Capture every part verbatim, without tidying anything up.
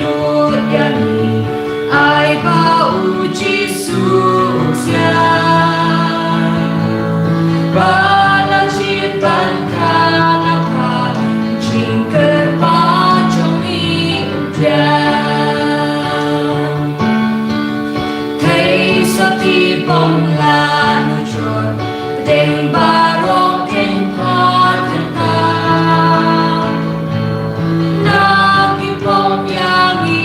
Nud ïa ngi, ai ba u Jisu u siang. Ba la jied ban khang ha ka jingkyrpad jong ngi u biang. Thei sa ki bym lah nujor, pdeng baroh kheiñ pha kheiñ tam. Na ki bym ïa ngi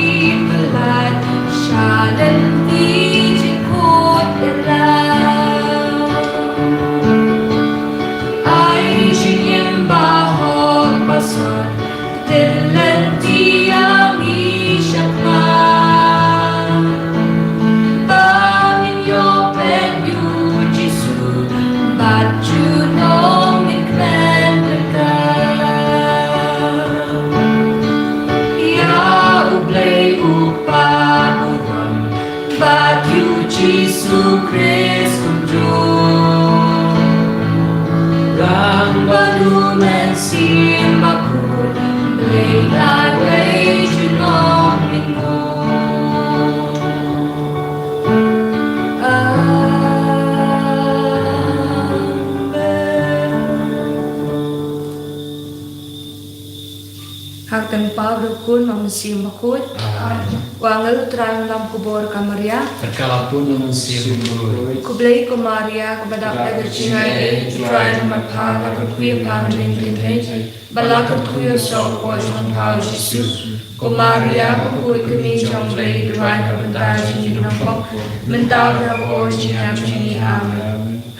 pynlait sha lynti jingkut ïa la. Ai jingim ba hok ba sot, ktien lynti ïa ngi shakhmat. Ba ngin ïoh peit ïa u Jisu bad junom ngin kmen ryngkat. Ïa u Blei u Kpa burom bad ïa u Jisu Khrist kumjuh. Tang bad u Mynsiem Bakhuid, Blei Trai wei junom ngin ïoh. Amen. Ha ka kyrteng u Kpa, bad u Khun, bad u Mynsiem Bakhuid. Amen. U angel u Trai u lam khubor ha ka Maria. Bad ka la bun ïa u Mynsiem Bakhuid. Khublei ko Maria, kaba dap da ka jingaiei, u Trai u don bad pha, la kyrkhu ïa pha na pdeng kynthei. Bad la kyrkhu ïa u soh hapoh jong pha u Jisu. Ko Maria, bakhuid ka kmie jong u Blei, duwai na ka bynta jong ngi ki nongpop, mynta bad hapoh jingïap jong ngi. Amen.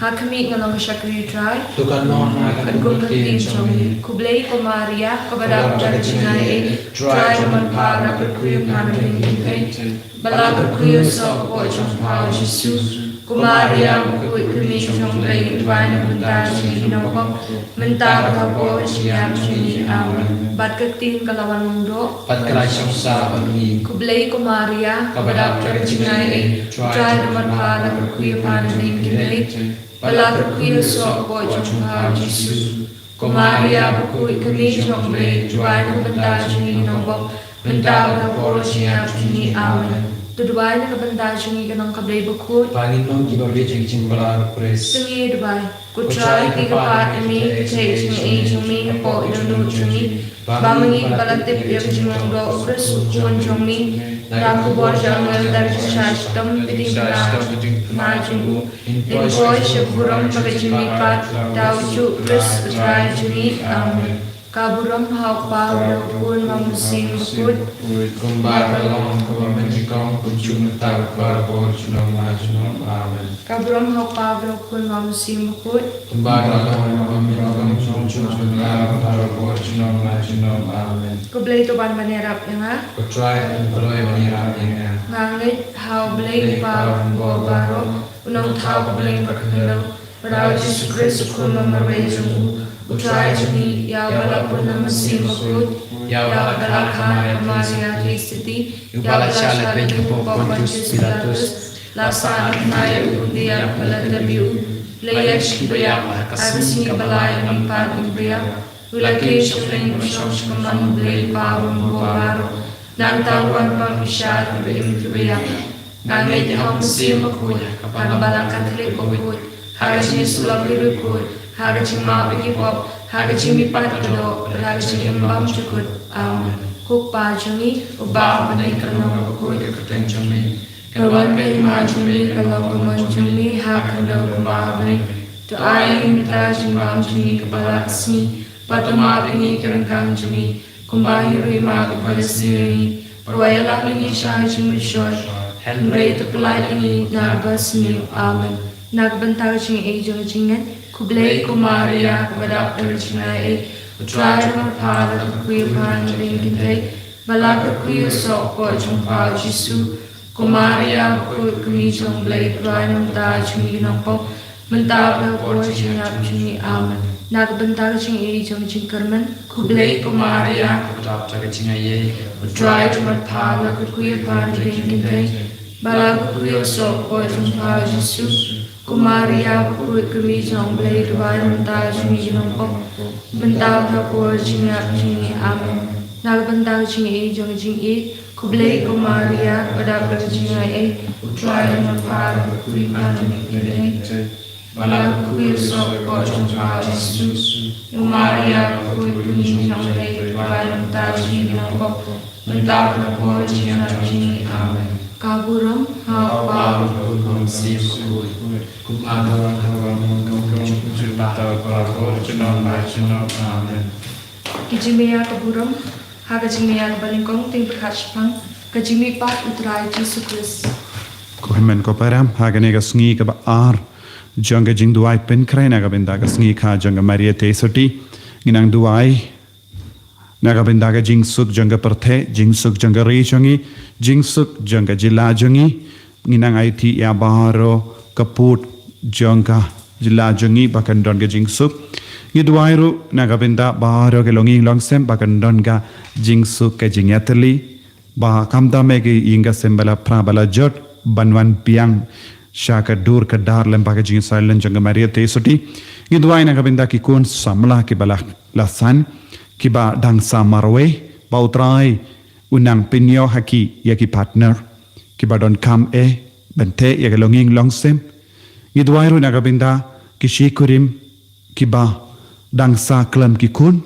Ha khmih, nga long ka shakri u Trai. To katno ha ka kum ka ktien jong me. Khublei ko Maria, kaba dap da ka jingaiei, u Trai u don bad pha, la kyrkhu ïa pha na pdeng kynthei. Bad la kyrkhu ïa u soh hapoh jong pha u Jisu. Ko Maria, bakhuid ka kmie jong u Blei, duwai na ka bynta jong ngi ki nongpop, mynta bad hapoh jingïap jong ngi. Amen. Bad ka ktien ka la wan long doh. Bad ka la shong sah bad ngi. Khublei ko Maria, kaba dap da ka jingaiei, u Trai u don bad pha, la kyrkhu ïa pha na pdeng kynthei. Bad la kyrkhu ïa u soh hapoh jong pha u Jisu. Ko Maria, bakhuid ka kmie jong u Blei, duwai na ka bynta jong ngi ki nongpop, mynta bad hapoh jingïap jong ngi. Amen. To duwai na ka bynta jong ngi ki nong ka Blei bakhuid. Ba ngin long kiba bieit ha ka jingbylla u Khrist. To ngin duwai. Ko Trai, phi kyrpad ïa me, pynthei ïa ka jingaiei jong me hapoh ïa ka dohnud jong ngi. Ba ma ngi kiba la tip ïa ka jinglong doh u Khrist u Khun jong me, na ka khubor jong u angel, da ka jingshai shitom, phi dang ha jong u. Ngin poi sha ka burom bad ka jingmihpat da u Jisu Khrist u Trai jong ngi. Amen. Ka burom ha u Kpa, bad ha u Khun, bad ha u Mynsiem Bakhuid. Kumba ka la long ha kaba mynnyngkong, kumjuh mynta bad barabor, junom la junom. Amen. Ka burom ha u Kpa, bad ha u Khun, bad ha u Mynsiem Bakhuid. Kumba ka la long ha kaba mynnyngkong, kumjuh mynta bad barabor, junom la junom. Amen. Ko Blei to ban ban ïarap ïa nga. Ko Trai to pynlong ban ïarap ïa nga. Nga ngeit ha u Blei u Kpa uba bun baroh, u Nongthaw, u Blei uba khyndew, bad ha u Jisu Khrist u Khun ba marwei jong u, u Trai jong ngi, ïa uba la bun na u Mynsiem Bakhuid, ïa uba la kha ha ka Maria Theisotti, ïa uba la shah leh beiñ hapoh Pontius Pilatus, la sahnarphna ïa u, la ïap bad la tep ïa u, la ïaid sha kiba ïap, ha ka sngi kaba lai la mihpat na kiba ïap, u la kiew shaphrang bad shong sha ka mon u Blei u Kpa uba bun baroh. Nangta un wan ban bishar kiba im kiba ïap. Nga ngeit ha u Mynsiem Bakhuid, ha ka Balang Katholik bakhuid, ha ka jingïasyllok ki riewkhuid, ha ka jingmap ïa ki pop, ha ka jingmihpat ka doh, ha ka jingim bymjukut. Amen. Ko Kpa jong ngi uba ha bneng, ka long kaba khuid ka kyrteng jong me. Ka wan ka hima jong me, ka long ka mon jong me ha ka khyndew kumba ha bneng. To ai ïa ngi mynta ka jingbam jong ngi kaba la ka sngi. Bad to map ïa ngi ki ryngkang jong ngi, kumba ngi ruh ngi map ïa kiba la sniew ïa ngi. Bad wat ïalam ïa ngi sha ka jingmynshuwa, hynrei to pyllait ïa ngi na kaba sniew. Amen. Na ka bynta ka jingaiei jong ka jingngeit, khublei ko Maria, kaba dap da ka jingaiei, u Trai u don bad pha, la kyrkhu ïa pha na pdeng kynthei, bad la kyrkhu ïa u soh hapoh jong pha u Jisu. Ko Maria bakhuid, ka kmie jong u Blei, duwai na ka bynta jong ngi ki nongpop, mynta bad ha ka por jingïap jong ngi. Amen. Na ka bynta ka jingaiei jong ka jingkyrmen, khublei ko Maria, kaba dap da ka jingaiei, u Trai u don bad pha, la kyrkhu ïa pha na pdeng kynthei, bad la kyrkhu ïa u soh hapoh jong pha u Jisu. Ko Maria bakhuid, ka kmie jong u Blei, duwai na ka bynta jong ngi ki nongpop, mynta bad ha ka por jingïap jong ngi. Amen. Na ka bynta ka jingaiei jong ka jingïeit, Khublei ko Maria, kaba dap da ka jingaiei, U Trai u don bad pha, bad pha ka dei ka kynthei. Bad la kyrkhu ïa u soh ka kpoh jong pha u Jisu. Ko Maria, kaba khuid ka kmie jong U Blei, duwai namar kata ka jingim nongpop, mynta bad ha ka por jingïap jong ngi. Amen. Ka burom ha u Kpa, bad ha u Khun, bad ha u Mynsiem Bakhuid. Kum aba ha ka wan ha ka wan ka wan ka wan ka wan ka wan ka wan ka wan ka wan ka wan. Amen. Ki jingmih ïa ka burom. Ha ka jingmih ïa kaba nyngkong, teng pyrkhat shaphang ka jingmihpat U Trai Jisu Khrist. Ko hynmen ko para, ha kane ka sngi kaba ar jong ka jingduwai pynkhreh na ka bynta ka sngi kha jong ka Maria Theisotti, ngi nang duwai na ka bynta ka jingsuk jong ka pyrthei, jingsuk jong ka ri jong ngi, jingsuk jong ka jylla jong ngi. Ngi nang aiti ïa baroh ka pud jong ka jylla jong ngi ba kan don ka jingsuk. Ngi duwai ruh na ka bynta baroh ka longïing longsem ba kan don ka jingsuk, ka jingïatylli, ba khamtam eh ki ïing ki sem ba la phra ba la jot ban wan biang sha ka dur ka dar lem bad ka jingïasaid lem jong ka Maria Theisotti. Ngi duwai na ka bynta ki khun samla kiba la, la san, kiba dang sa marwei, ba U Trai u nang pynïoh ha ki ïa ki partner kiba donkam eh ban teh ïa ka longïing longsem. Ngi duwai ruh na ka bynta ki shi kurim kiba dang sa khlem ki khun.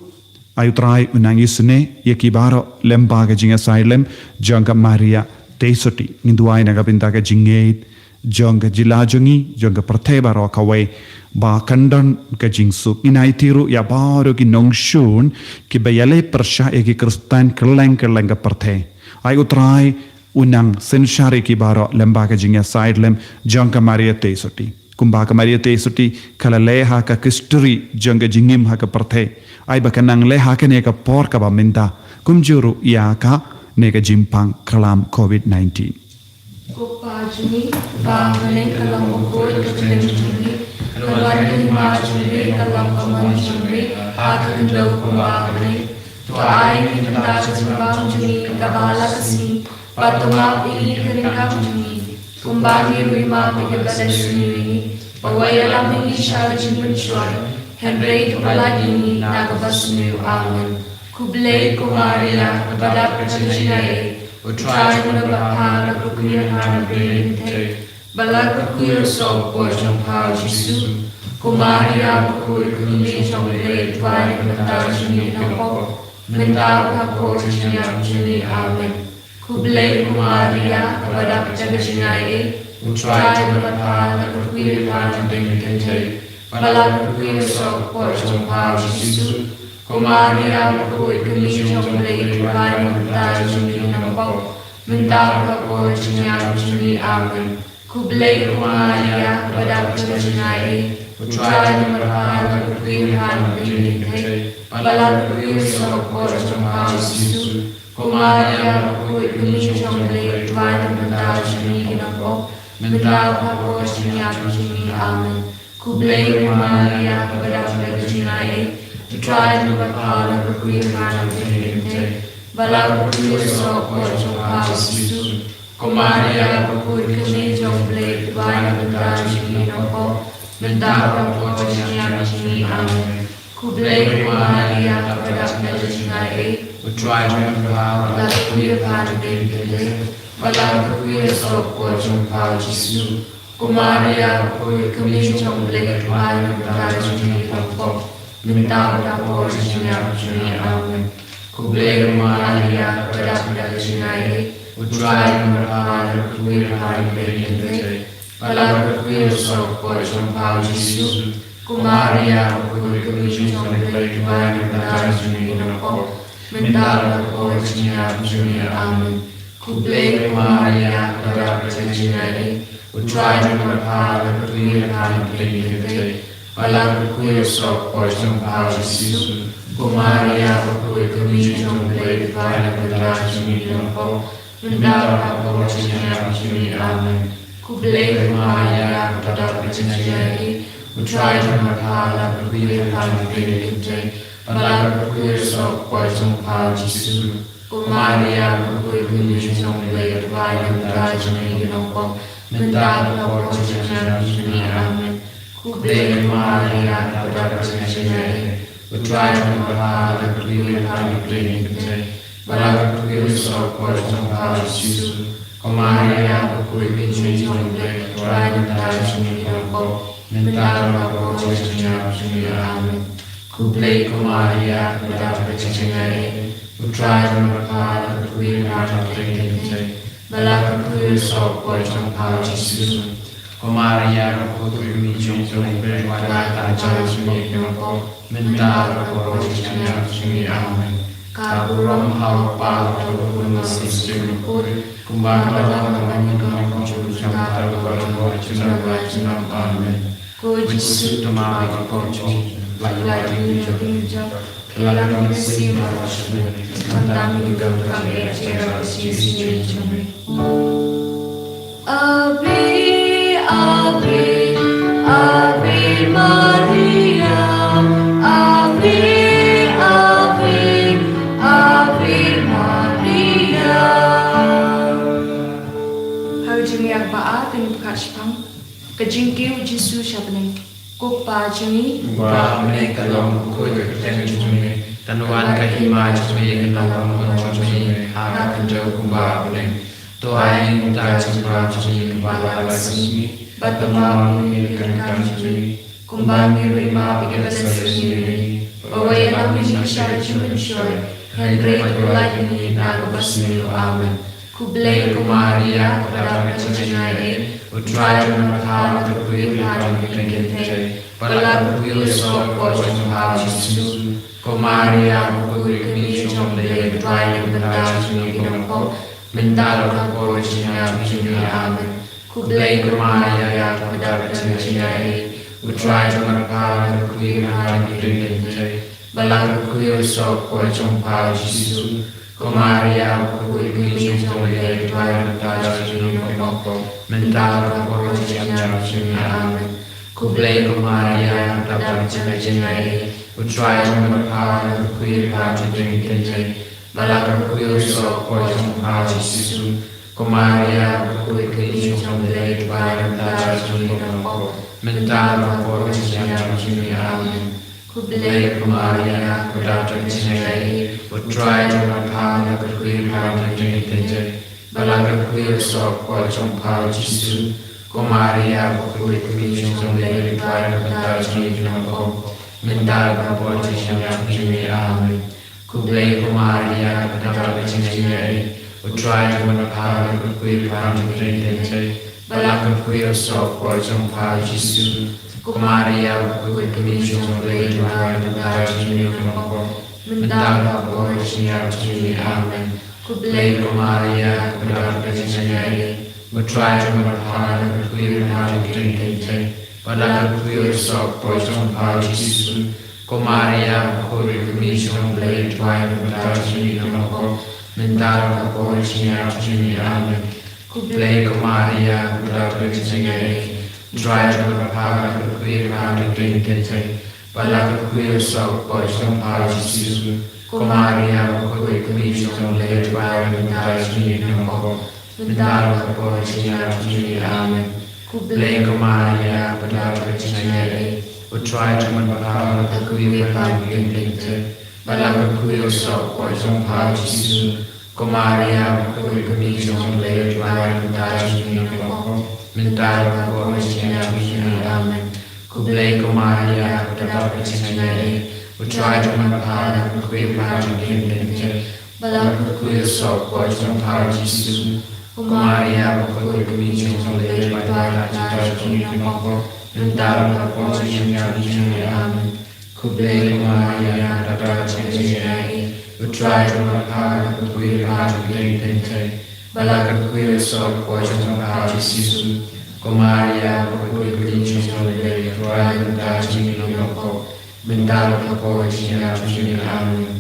Ai U Trai u nang isynei ïa ki baroh lem bad ka jingïasaid lem jong ka Maria Theisotti. Ngi duwai na ka bynta ka jingngeit jong ka jylla jong ngi, jong ka pyrthei baroh kawei, ba kan don ka jingsuk. Ngi nang aiti ruh ïa baroh ki nongshun kiba ïaleh pyrshah ïa ki Khristan kylleng kylleng ka pyrthei. Ai U Trai u nang synshar ïa ki baroh lem bad ka jingïasaid lem jong ka Maria Theisotti. Kumba ka Maria Theisotti ka la leh ha ka history jong ka jingim ha ka pyrthei, ai ba kan nang leh ha kane ka por kaba mynta, kumjuh ruh ïa kane ka jingpang khlam covid nineteen. Ko Pa jong ngi, ba ha bneng, ka long bakhuid ka kyrteng jong me, ka wan ka hima jong me, ka long ka mon jong me ha ka khyndew kumba ha bneng. To ai ïa ngi mynta ka jingbam jong ngi kaba ha la ka sngi, bad to map ïa ngi ki ryngkat jong ngi, kumba ngi ruh ngi map ïa kiba leh sniew ïa ngi. Wat ïalam ïa ngi sha ka jingpynshoi, hynrei to pyllait ïa ngi na kaba sniew. Amen. Khublei ko Maria, kaba dap da ka jingaiei, U Trai u don bad pha, la kyrkhu ïa pha na pdeng ki kynthei, bad la kyrkhu ïa u soh ka kpoh jong pha u Jisu. Ko Maria bakhuid, ka kmie jong U Blei, to duwai namar kata ka jingim nongpop, mynta bad ha ka por jingïap jong ngi. Amen. Khublei ko Maria, kaba dap da ka jingaiei, U Trai u don bad pha, la kyrkhu ïa pha na pdeng ki kynthei, bad la kyrkhu ïa u soh ka kpoh jong pha u Jisu. Ko Maria bakhuid, ka kmie jong U Blei, to duwai namar kata ka jingim nongpop, mynta bad ha ka por jingïap jong ngi. Amen. Khublei ko Maria, kaba dap da ka jingaiei, U Trai u don bad pha, la kyrkhu ïa pha na pdeng ki kynthei, bad la kyrkhu ïa u soh ka kpoh jong pha u Jisu. Ko Maria bakhuid, ka kmie jong U Blei, to duwai namar kata ka jingim nongpop, mynta bad ha ka por jingïap jong ngi. Amen. Khublei ko Maria, kaba dap da ka jingaiei, U Trai u don bad pha, la kyrkhu ïa pha na pdeng ki kynthei, bad la kyrkhu ïa u soh ka kpoh jong pha u Jisu. Ko Maria bakhuid, ka kmie jong U Blei, to duwai namar kata ka jingim nongpop, mynta bad ha ka por jingïap jong ngi. Amen. Khublei ko Maria, kaba dap da ka jingaiei, U Trai u don bad pha, la kyrkhu ïa pha na pdeng ki kynthei, bad la kyrkhu ïa u soh ka kpoh jong pha u Jisu. Ko Maria bakhuid, ka kmie jong U Blei, to duwai namar kata ka jingim nongpop, mynta bad ha ka por jingïap jong ngi. Amen. Khublei ko Maria, kaba dap da ka jingaiei, U Trai u don bad pha, la kyrkhu ïa pha na pdeng ki kynthei, bad la kyrkhu ïa u soh ka kpoh jong pha u Jisu. Ko Maria bakhuid, ka kmie jong U Blei, to duwai namar kata ka jingim nongpop, mynta bad ha ka por jingïap jong ngi. Amen. Khublei ko Maria, kaba dap da ka jingaiei, U Trai u don bad pha, la kyrkhu ïa pha na pdeng ki kynthei, bad la kyrkhu ïa u soh ka kpoh jong pha u Jisu. Ko Maria bakhuid, ka kmie jong U Blei, to duwai namar kata ka jingim nongpop, mynta bad ha ka por jingïap jong ngi. Amen. Khublei ko Maria, kaba dap da ka jingaiei, U Trai u don bad pha, la kyrkhu ïa pha na pdeng ki kynthei, bad la kyrkhu ïa u soh ka kpoh jong pha u Jisu. Ko Maria bakhuid, ka kmie jong U Blei, to duwai namar kata ka jingim nongpop, mynta bad ha ka por jingïap jong ngi. Amen. Khublei ko Maria, kaba dap da ka jingaiei, U Trai u don bad pha, la kyrkhu ïa pha na pdeng ki kynthei, Ba la kyrkhu ïa u soh u kpoh jong u Kpa Jisu. Ko Maria, ka khuid ka jong U Blei, Trai, bad ka jong ngi ki nongpop, mynta bad ha ka por jingïap jong ngi. Amen. Khublei ko Maria, ka dap ka jingaiei, U Trai u don bad pha, la kyrkhu ïa pha ha ki kynthei, ba la kyrkhu ïa u soh u kpoh jong u Kpa Jisu. Ko Maria, ka khuid ka kmie jong U Blei, Trai, bad ka jong ngi ki nongpop, mynta bad ha ka por jingïap jong ngi. Amen. Ka burom ha u Kpa, ha u Khun, ha u Mynsiem Bakhuid, kumba ka long ha kaba nyngkong, kumjuh, kumta, bad ha ka por jingïap jong ngi. Amen. Ko Jisu, to map ïa ki pop jong ngi, lait lait ïa ngi na ka jingïap, lait lait ïa ngi na ka jingïap, mynta bad ha ka por jingïap jong ngi. Ave, Ave, Ave Maria, Ave, Ave, Ave Maria. Ha ka jingïap ba ar, phin pyrkhat shaphang ka jingkiew u Jisu sha bneng. Ko Kpa jong ngi, uba ha bneng, ka long ka khuid ka kyrteng jong me, kan wan ka hima jong me, kan long ka mon jong me ha ka khyndew kumba ha bneng. To ai ïa ngi mynta ka jingpynbna jong ngi kaba lai lai sien, bad to map ïa ngi ïa ki kyrdan jong ngi, kumba ngi ruh ngi map ïa kiba leh sien ïa ngi. Wat ïalam ïa ngi sha ka jingpynshoi, hynrei to pynlait ïa ngi na kaba sniew. Amen. Khublei ko Maria, ka dap ka jingaiei, U Trai u don bad pha, la kyrkhu ïa pha ha ki kynthei, bad la kyrkhu ïa u soh u kpoh jong u Kpa Jisu. Ko Maria, ka khuid ka kmie jong U Blei, Trai, bad ka jong ngi ki nongpop, mynta bad ha ka por jingïap jong ngi. Amen. Khublei ko Maria, ka dap ka jingaiei, U Trai u don bad pha, la kyrkhu ïa pha ha ki kynthei, bad la kyrkhu ïa u soh u kpoh jong u Kpa Jisu. Ko Maria, ka khuid ka kmie jong U Blei, Trai, bad ka jong ngi ki nongpop, mynta bad ha ka por jingïap jong ngi. Amen. Khublei ko Maria, ka dap ka jingaiei, U Trai u don bad pha, la kyrkhu ïa pha ha ki kynthei, bad la kyrkhu ïa u soh u kpoh jong u Kpa Jisu. Ko Maria, ka khuid ka kmie jong U Blei, Trai, bad ka jong ngi ki nongpop, mynta bad ha ka por jingïap jong ngi. Amen. Khublei ko Maria, ka dap ka jingaiei, U Trai u don bad pha, la kyrkhu ïa pha ha ki kynthei, bad la kyrkhu ïa u soh u kpoh jong u Kpa Jisu. Ko Maria, ka khuid ka kmie jong U Blei, Trai, bad ka jong ngi ki nongpop, mynta bad ha ka por jingïap jong ngi. Amen. Khublei ko Maria, ka dap ka jingaiei, U Trai u don bad pha, la kyrkhu ïa pha ha ki kynthei, bad la kyrkhu ïa u soh u kpoh jong u Kpa Jisu. Ko Maria, ka khuid ka kmie jong U Blei, Trai, bad ka jong ngi ki nongpop, mynta bad ha ka por jingïap jong ngi. Amen. Khublei ko Maria, ka dap ka jingaiei, U Trai u don bad pha, la kyrkhu ïa pha ha ki kynthei, bad la kyrkhu ïa u soh u kpoh jong u Kpa Jisu. Ko Maria, ka khuid ka kmie jong U Blei, Trai, bad ka jong ngi ki nongpop, mynta bad ha ka por jingïap jong ngi. Amen. Khublei ko Maria, ka dap ka jingaiei, U Trai u don bad pha, la kyrkhu ïa pha ha ki kynthei, bad la kyrkhu ïa u soh u kpoh jong u Kpa Jisu. Ko Maria, ka khuid ka kmie jong U Blei, Trai, bad ka jong ngi ki nongpop, mynta bad ha ka por jingïap jong ngi. Amen. Khublei ko Maria, ka dap ka jingaiei, U Trai u don bad pha, la kyrkhu ïa pha ha ki kynthei, bad la kyrkhu ïa u soh u kpoh jong u Kpa Jisu. Ko Maria, ka khuid ka kmie jong U Blei, Trai, bad ka jong ngi ki nongpop, mynta bad ha ka por jingïap jong ngi. Amen. Khublei ko Maria, ka dap ka jingaiei, U Trai u don bad pha, la kyrkhu ïa pha ha ki kynthei, bad la kyrkhu ïa u soh u kpoh jong u Kpa Jisu. Ko Maria, ka khuid ka kmie jong U Blei, Trai, bad ka jong ngi ki nongpop, mynta bad ha ka por jingïap jong ngi. Amen. Khublei ko Maria, ka dap ka jingaiei, U Trai u don bad pha, la kyrkhu ïa pha ha ki kynthei, bad la kyrkhu ïa u soh u kpoh jong u Kpa Jisu. Ko Maria, ka khuid ka kmie jong U Blei, Trai, bad ka jong ngi ki nongpop, mynta bad ha ka por jingïap jong ngi. Amen.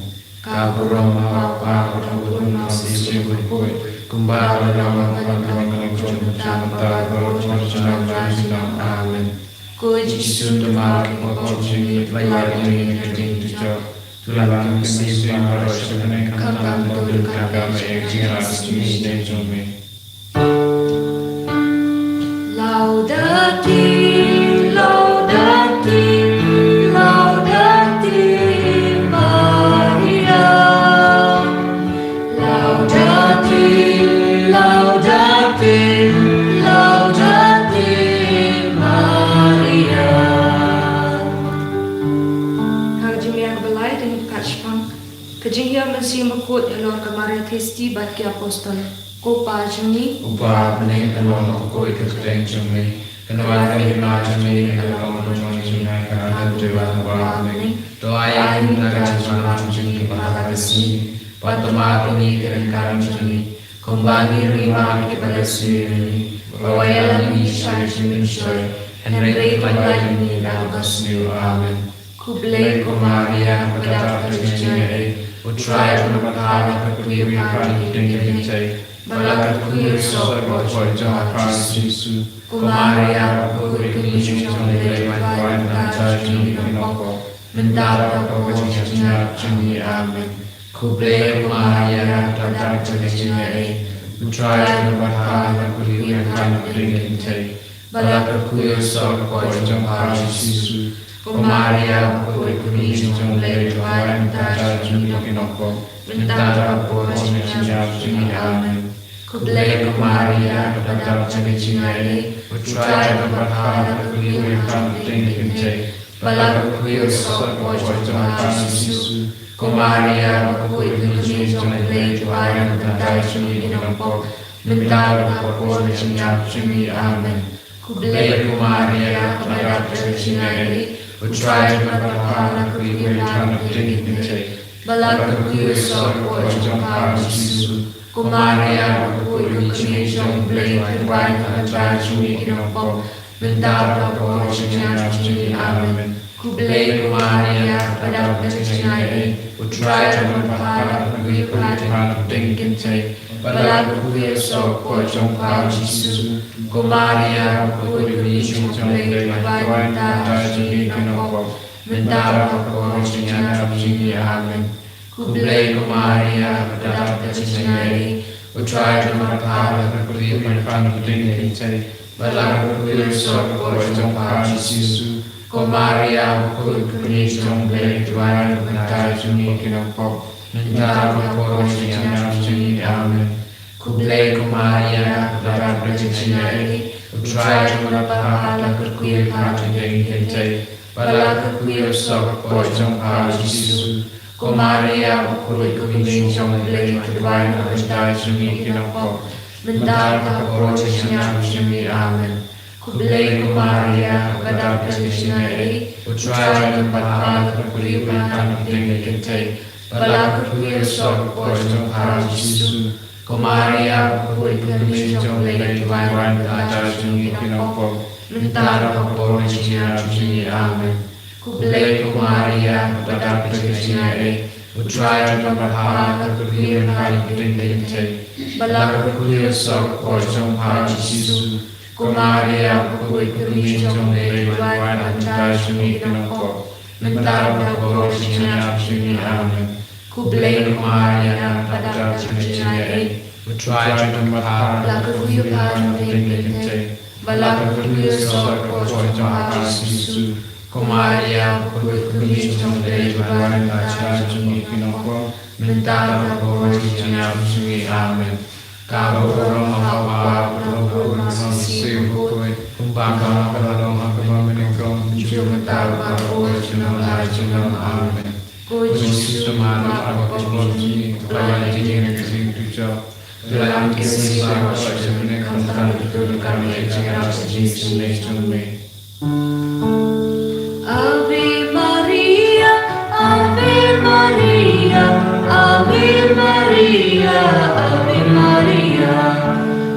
Ka burom ha u Kpa, ha u Khun, ha u Mynsiem Bakhuid, kumba ka long, kumba ka long, kumjuh, kumjuh, mynta bad ha ka por jingïap jong ngi. Amen. Ko Jisu, to map ïa ki pop jong ngi, pynlait ïa ngi na ka jingtynjuh, to ïalam ïa ngi sha ka jingim baroh shi katta, khamtam to duh ka jingïarap jong ngi. Laudate, laudate, laudate Maria. Bakhuid halor ka Maria Theisotti bad ki apostol. Ko Pa jong ngi uba ha bneng, ka long bakhuid ka kyrteng jong me. Ka wan ka hima jong me, ka long ka jingim jong me, ka dei bad ha bneng. To ai ïa ngi mynta ka jingim jong ngi kaba ha ka sngi. Bad to map ïa ngi ki ryngkat jong ngi, kumba ngi ruh ngi map ïa kiba la sniew ïa ngi. Wat ïalam ngi sha ka jingpynshoi, hynrei to pynlait ïa ngi na kaba sniew. Amen. Khublei ko Maria, kaba dap da ka jingaiei, U Trai u don bad pha, la kyrkhu ïa pha ha ka bneng kynthei, bad la kyrkhu ïa u soh ka kpoh jong pha Jisu. Ko Maria bakhuid, ko kmie jong U Blei, to duwai ïa ngi ki dohnud, mynta bad ha ka por jong ka jingïap jong ngi. Amen. Khublei ko Maria, kaba dap da ka jingaiei, U Trai u don bad pha, la kyrkhu ïa pha ha ka bneng kynthei, bad la kyrkhu ïa u soh ka kpoh jong pha Jisu. Ko Maria bakhuid, ko kmie jong U Blei, to duwai ïa ngi ki dohnud, mynta bad ha ka por jong ka jingïap jong ngi. Amen. Khublei ko Maria, kaba dap da ka jingaiei, U Trai u don bad pha, la kyrkhu ïa pha ha ka bneng kynthei, bad la kyrkhu ïa u soh ka kpoh jong pha Jisu. Ko Maria bakhuid, ko kmie jong U Blei, to duwai ïa ngi ki dohnud, mynta bad ha ka por jong ka jingïap jong ngi. Amen. Khublei ko Maria, kaba dap da ka jingaiei, U Trai u don bad pha, la kyrkhu ïa pha ha ka bneng kynthei, bad la kyrkhu ïa u soh ka kpoh jong pha Jisu. Ko Maria bakhuid, ko kmie jong U Blei, to duwai ïa ngi ki dohnud, mynta bad ha ka por jong ka jingïap jong ngi. Amen. Khublei ko Maria, kaba dap da ka jingaiei, U Trai u don bad pha, la kyrkhu ïa pha ha ka bneng kynthei, bad la kyrkhu ïa u soh ka kpoh jong pha Jisu. Ko Maria bakhuid, ko kmie jong U Blei, to duwai ïa ngi ki dohnud, mynta bad ha ka por jong ka jingïap jong ngi. Amen. Khublei ko Maria, kaba dap da ka jingaiei, U Trai u don bad pha, la kyrkhu ïa pha ha ka bneng kynthei, bad la kyrkhu ïa u soh ka kpoh jong pha Jisu. Ko Maria bakhuid, ko kmie jong U Blei, to duwai ïa ngi ki dohnud, mynta bad ha ka por jong ka jingïap jong ngi. Amen. Khublei ko Maria, kaba dap da ka jingaiei, U Trai u don bad pha, la kyrkhu ïa pha ha ka bneng kynthei, bad la kyrkhu ïa u soh ka kpoh jong pha Jisu. Ko Maria bakhuid, ko kmie jong U Blei, to duwai ïa ngi ki dohnud, mynta bad ha ka por jong ka jingïap jong ngi. Amen. Khublei ko Maria, kaba dap da ka jingaiei, U Trai u don bad pha, la kyrkhu ïa pha ha ka bneng kynthei, bad la kyrkhu ïa u soh ka kpoh jong pha Jisu. Ko Maria bakhuid, ko kmie jong U Blei, to duwai ïa ngi ki dohnud, mynta bad ha ka por jong ka jingïap jong ngi. Amen. Khublei ko Maria, kaba dap da ka jingaiei, U Trai u don bad pha, la kyrkhu ïa pha ha ka bneng kynthei, bad la kyrkhu ïa u soh ka kpoh jong pha Jisu. Ko Maria bakhuid, ko kmie jong U Blei, to duwai ïa ngi ki dohnud, mynta bad ha ka por jong ka jingïap jong ngi. Amen. Khublei ko Maria, kaba dap da ka jingaiei, U Trai u don bad pha, la kyrkhu ïa pha ha ka bneng kynthei, bad la kyrkhu ïa u soh ka kpoh jong pha Jisu. Ko Maria bakhuid, ko kmie jong U Blei, to duwai ïa ngi ki dohnud, mynta bad ha ka por jong ka jingïap jong ngi. Amen. Ka burom ha u Kpa, bad ha u Khun, bad ha u Mynsiem Bakhuid, kumba ka long, ka la long, ha ka long, mynta, mynta bad ha ka por jong ka jingim. Amen. Ko Jisu, to map ïa ki pop jong ngi, to pynlait ïa ngi na ka jingduh jop. To ïalam ïa ki sla baroh jong ka dohnud, khamtam ka jingïarap ka jingsneng jong me. Ave Maria, Ave Maria, Ave Maria, Ave Maria.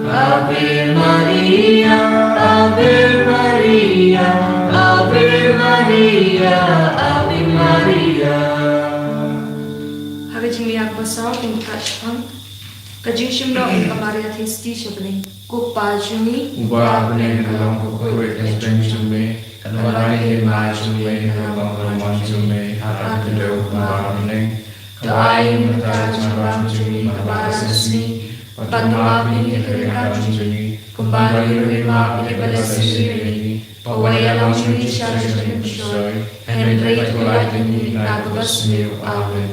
Ave Maria, Ave Maria, Ave Maria, Ave Maria. Ha ka jingmih ïa ka basaw, kin kat shipang. Ka jingshim noh ïa ka Maria Theisotti sha bneng. Ko Pa jong ngi uba ha bneng, ka long bakhuid ka kyrteng jong me, ka don ka hima jong me, ka long ka mon jong me, ha ka khyndew kumba ha bneng. To ai ïa ngi mynta ka jingïarap jong ngi kaba ha ka sngi, bad to map ïa ngi ki ryngkat jong ngi, kumba ngi ruh ngi map ïa kiba la sniew ïa ngi, bad wat ïalam ngi sha ka jingpynshoi, hynrei to pynlait ïa ngi na kaba sniew. Amen.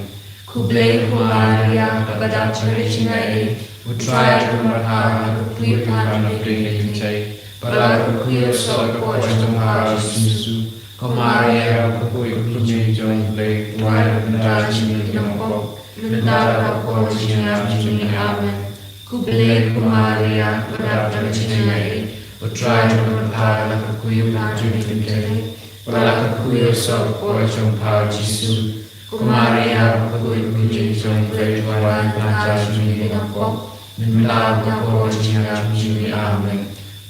Khublei ko Maria, kaba dap da ka jingaiei, U Trai u don bad pha, la kyrkhu ïa pha ha ka bneng kynthei, bad la kyrkhu ïa u soh ka kpoh jong pha Jisu. Ko Maria bakhuid, ko kmie jong U Blei, to duwai ïa ngi ki dohnud, Mynta bad ha ka por jingïap jong ngi. Amen. Khublei ko Maria, kaba dap da ka jingaiei, U Trai u don bad pha, la ka khuid pha ha ki kynthei, bad la ka khuid u soh ka kpoh jong pha u Jisu. Ko Maria, kaba khuid ka kmie jong U Blei, duwai nangta sha ngi kiba pop, mynta bad ha ka por jingïap jong ngi. Amen.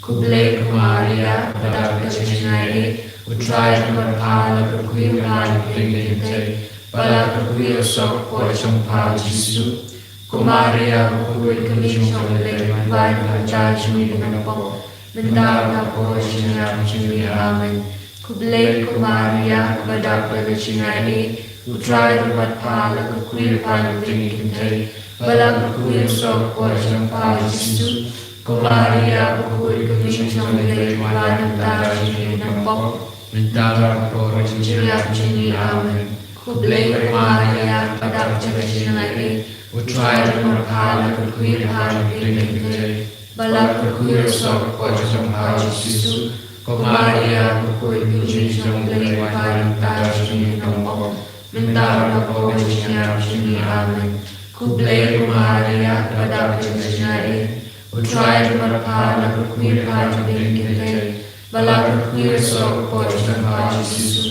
Khublei ko Maria, kaba dap da ka jingaiei, U Trai u don bad pha, la ka khuid pha ha ki kynthei, bad la ka khuid u soh ka kpoh jong pha u Jisu. Ko Maria, kaba khuid ka kmie jong U Blei, duwai nangta sha ngi kiba pop, mynta bad ha ka por jingïap jong ngi. Amen. Khublei ko Maria, kaba dap da ka jingaiei, U Trai u don bad pha, la ka khuid pha ha ki kynthei, bad la ka khuid u soh ka kpoh jong pha u Jisu. Ko Maria, kaba khuid ka kmie jong U Blei, duwai nangta sha ngi kiba pop, mynta bad ha ka por jingïap jong ngi. Amen. Khublei ko Maria, kaba dap da ka jingaiei, U Trai u don bad pha, la ka khuid pha ha ki kynthei, bad la ka khuid u soh ka kpoh jong pha u Jisu. Ko Maria, kaba khuid ka kmie jong U Blei, duwai nangta sha ngi kiba pop, mynta bad ha ka por jingïap jong ngi. Amen. Khublei ko Maria, kaba dap da ka jingaiei, U Trai u don bad pha, la ka khuid pha ha ki kynthei, bad la ka khuid u soh ka kpoh jong pha u Jisu.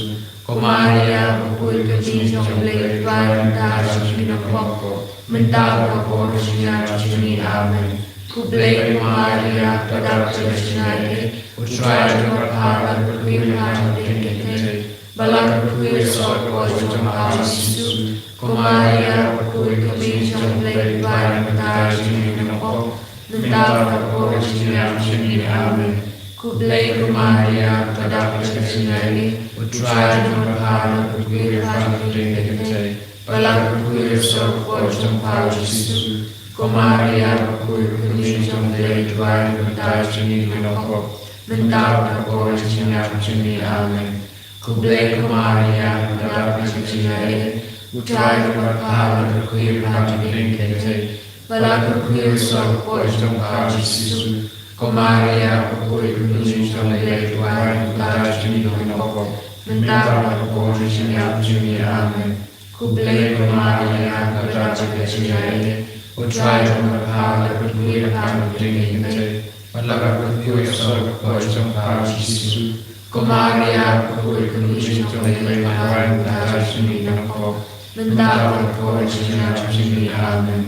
Ko Maria, kaba khuid ka kmie jong U Blei, duwai nangta sha ngi kiba pop, mynta bad ha ka por jingïap jong ngi. Amen. Khublei ko Maria, kaba dap da ka jingaiei, U Trai u don bad pha, la ka khuid pha ha ki kynthei, bad la ka khuid u soh ka kpoh jong pha u Jisu. Ko Maria, kaba khuid ka kmie jong U Blei, duwai nangta sha ngi kiba pop, mynta bad ha ka por jingïap jong ngi. Amen. Khublei ko Maria, kaba dap da ka jingaiei, U Trai u don bad pha, la ka khuid pha ha ki kynthei, bad la ka khuid u soh ka kpoh jong pha u Jisu. Ko Maria, kaba khuid ka kmie jong U Blei, duwai nangta sha ngi kiba pop, mynta bad ha ka por jingïap jong ngi. Amen. Khublei ko Maria, kaba dap da ka jingaiei, U Trai u don bad pha, la ka khuid pha ha ki kynthei, bad la ka khuid u soh ka kpoh jong pha u Jisu. Ko Maria, kaba khuid ka kmie jong U Blei, duwai nangta sha ngi kiba pop, mynta bad ha ka por jingïap jong ngi. Amen. Khublei ko Maria, kaba dap da ka jingaiei, U Trai u don bad pha, la ka khuid pha ha ki kynthei, bad la ka khuid u soh ka kpoh jong pha u Jisu. Ko Maria, kaba khuid ka kmie jong U Blei, duwai nangta sha ngi kiba pop, mynta bad ha ka por jingïap jong ngi. Amen.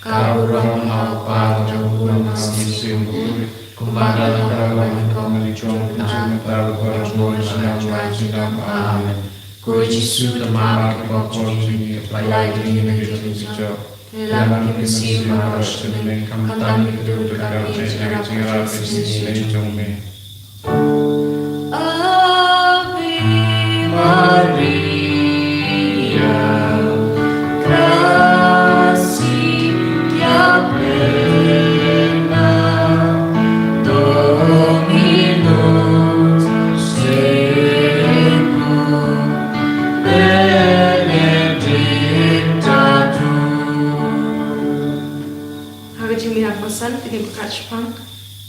Ka burom ha u Kpa, ha u Khun bad ha u Mynsiem Bakhuid, kumba la long, ha u wan, ha u wan, ha u wan, ha u wan, ha u wan, ha u wan. Amen. Ko Jisu, tang ma ki pop jong ngi ki pynlait ïa ngi na ki jingthoh. Ïalam ïa ngi mynsiem baroh shi taïew, khamtam ïa kito kiba don ha ka jingïarap ka jingïeit jong me. Ave Maria, gracia plena, Dominus tecum, benedicta tu. Ha ka jingmih ha ka basan, ka jingpyrkhat shaphang,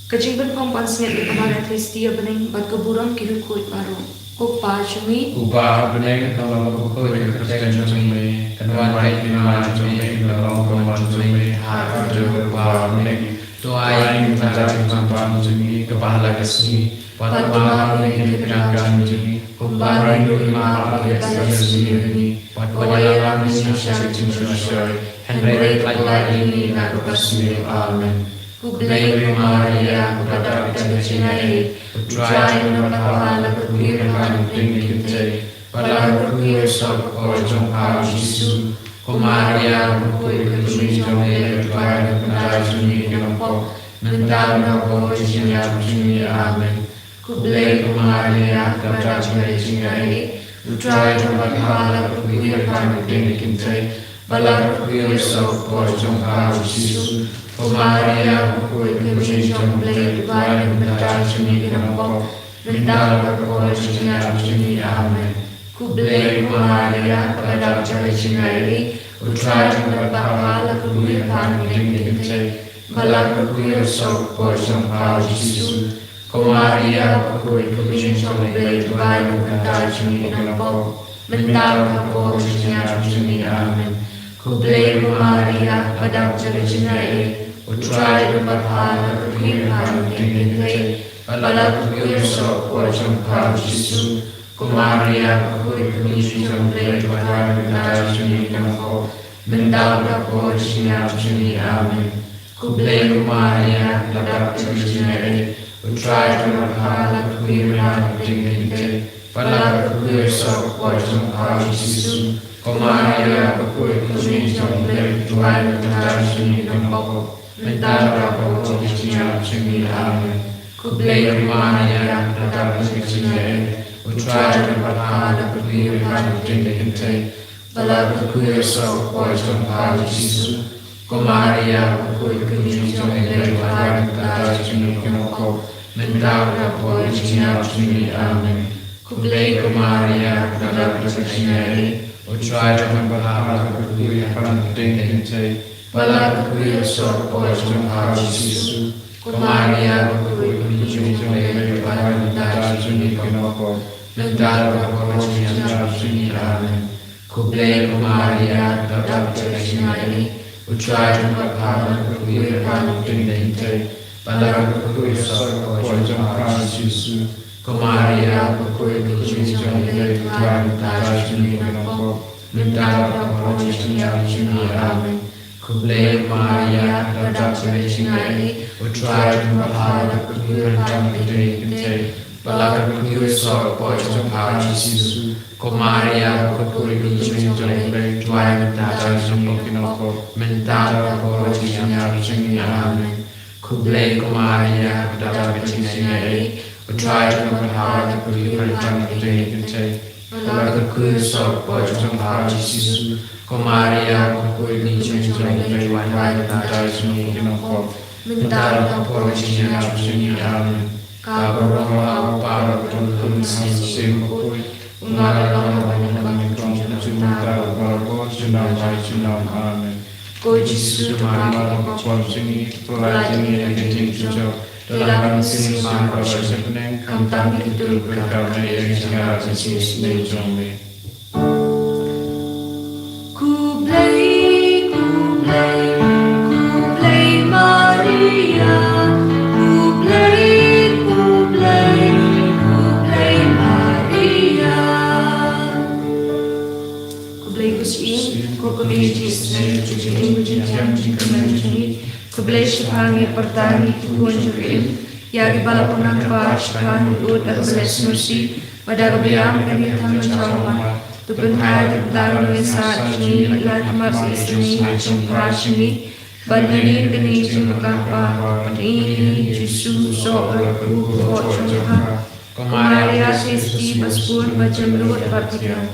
ka jingpynphong pansngiat ïa ka Maria Theisotti bneng bad ka burom ki riewkhuid baroh. Ko Kpa jong ngi uba ha bneng, ka long ka pyrkhat jong me, kan wan ka hima jong me, kan long ka mon jong me ha ka dur uba ha bneng. To ai ïa ngi mynta ka jingpynban jong ngi kaba ha la ka sngi. Bad to map ïa ngi ki kyrdan jong ngi, kumba ngi map ïa ki kyrdan jong ngi. Bad wat ïalam ïa ngi sha ka jingshyrkhei, hynrei pynlait ïa ngi na kaba sniew. Amen. Khublei ko Maria, kaba dap da ka jingaiei, U Trai u don bad pha, la ka khuid pha ha ki kynthei, bad la ka khuid u soh ka kpoh jong pha u Jisu. Ko Maria, kaba khuid ka kmie jong U Blei, duwai nangta sha ngi kiba pop, mynta bad ha ka por jingïap jong ngi. Amen. Khublei ko Maria, kaba dap da ka jingaiei, U Trai u don bad pha, la ka khuid pha ha ki kynthei, bad la ka khuid u soh ka kpoh jong pha u Jisu. Ko Maria, kaba khuid ka kmie jong U Blei, duwai nangta sha ngi kiba pop, mynta bad ha ka por jingïap jong ngi. Amen. Khublei ko Maria, kaba dap da ka jingaiei, U Trai u don bad pha, la ka khuid pha ha ki kynthei, bad la ka khuid u soh ka kpoh jong pha u Jisu. Ko Maria, kaba khuid ka kmie jong U Blei, duwai nangta sha ngi kiba pop, mynta bad ha ka por jingïap jong ngi. Amen. Khublei ko Maria, ka dap jong ka jingaiei, U Trai u don bad pha, la ka kwir ha ka kynthei, bad la ka kwir soh ka kpoh jong pha u Jisu. Ko Maria, ka khuid ka kmie jong U Blei, to ai ba ngi ki nongkynnoh, mynta bad ha ka por jong ka jingïap jong ngi. Amen. Khublei ko Maria, ka dap jong ka jingaiei, U Trai u don bad pha, la ka kwir ha ka kynthei, bad la ka kwir soh ka kpoh jong pha u Jisu. Ko Maria, ka khuid ka kmie jong U Blei, to ai ba ngi ki nongkynnoh, mynta bad ha ka por jong ka jingïap jong ngi. Amen. Khublei ko Maria, ka dap jong ka jingaiei, U Trai u don bad pha, la ka kwir ha ka kynthei, bad la ka kwir soh ka kpoh jong pha u Jisu. Ko Maria, ka khuid ka kmie jong U Blei, to ai ba ngi ki nongkynnoh, mynta bad ha ka por jong ka jingïap jong ngi. Amen. Khublei ko Maria, ka dap jong ka jingaiei, U Trai u don bad pha, la ka kwir ha ka kynthei, bad la ka kwir soh ka kpoh jong pha u Jisu. Ko Maria, ka khuid ka kmie jong U Blei, to ai ba ngi ki nongkynnoh, mynta bad ha ka por jong ka jingïap jong ngi. Amen. Khublei ko Maria, ka dap jong ka jingaiei, U Trai u don bad pha, la ka kwir ha ka kynthei, bad la ka kwir soh ka kpoh jong pha u Jisu. Ko Maria, ka khuid ka kmie jong U Blei, to ai ba ngi ki nongkynnoh, mynta bad ha ka por jong ka jingïap jong ngi. Amen. Khublei ko Maria, ka dap jong ka jingaiei, U Trai u don bad pha, la ka kwir ha ka kynthei, bad la ka kwir soh ka kpoh jong pha u Jisu. Ko Maria, ka khuid ka kmie jong U Blei, to ai ba ngi ki nongkynnoh, mynta bad ha ka por jong ka jingïap jong ngi. Amen. Khublei ko Maria, ka dap jong ka jingaiei, U Trai u don bad pha, la ka kwir ha ka kynthei, bad la ka kwir soh ka kpoh jong pha u Jisu. Ko Maria, ka khuid ka kmie jong U Blei, to ai ba ngi ki nongkynnoh, mynta bad ha ka por jong ka jingïap jong ngi. Amen. Ka burom ha u Kpa bad ha u Khun bad ha u Mynsiem Bakhuid, kumba la long naduh mynta bad ha ka por junom junom. Amen. Ko Jisu, to map ïa ki pop jong ngi, to pynlait ïa ngi na ka jingtynjuh, to ïalam mynsiem bad sha bneng, khamtam ïa kito kiba pynkylla ïa ka jingïarap jong ka sngi jong me. Khublei, khublei, khublei Maria. Khublei, khublei, khublei Maria. Khublei ko Syiem, ko kmie jong ka jingïeit, jong ka jingim, jong ka jingkyrmen jong ngi. Khublei shaphang ngi pyrta ngi ki khun jong ka Im, ïa kiba la pynkylla shaphang ngi, da kaba leh sngewsih bad da kaba ïam, kane ka thma jong ka ummat. To pynhai, to pynhai ïa ka jingïasah jong ngi, la ka khmat ka isynei jong ka Trai jong ngi. Bad nadien kane ka jingpynkylla, pynïeng ïa u Jisu, u soh bad u kpoh jong pha. Ko Maria Theisotti, ba sbun, ba jemnud bad ba pdiang.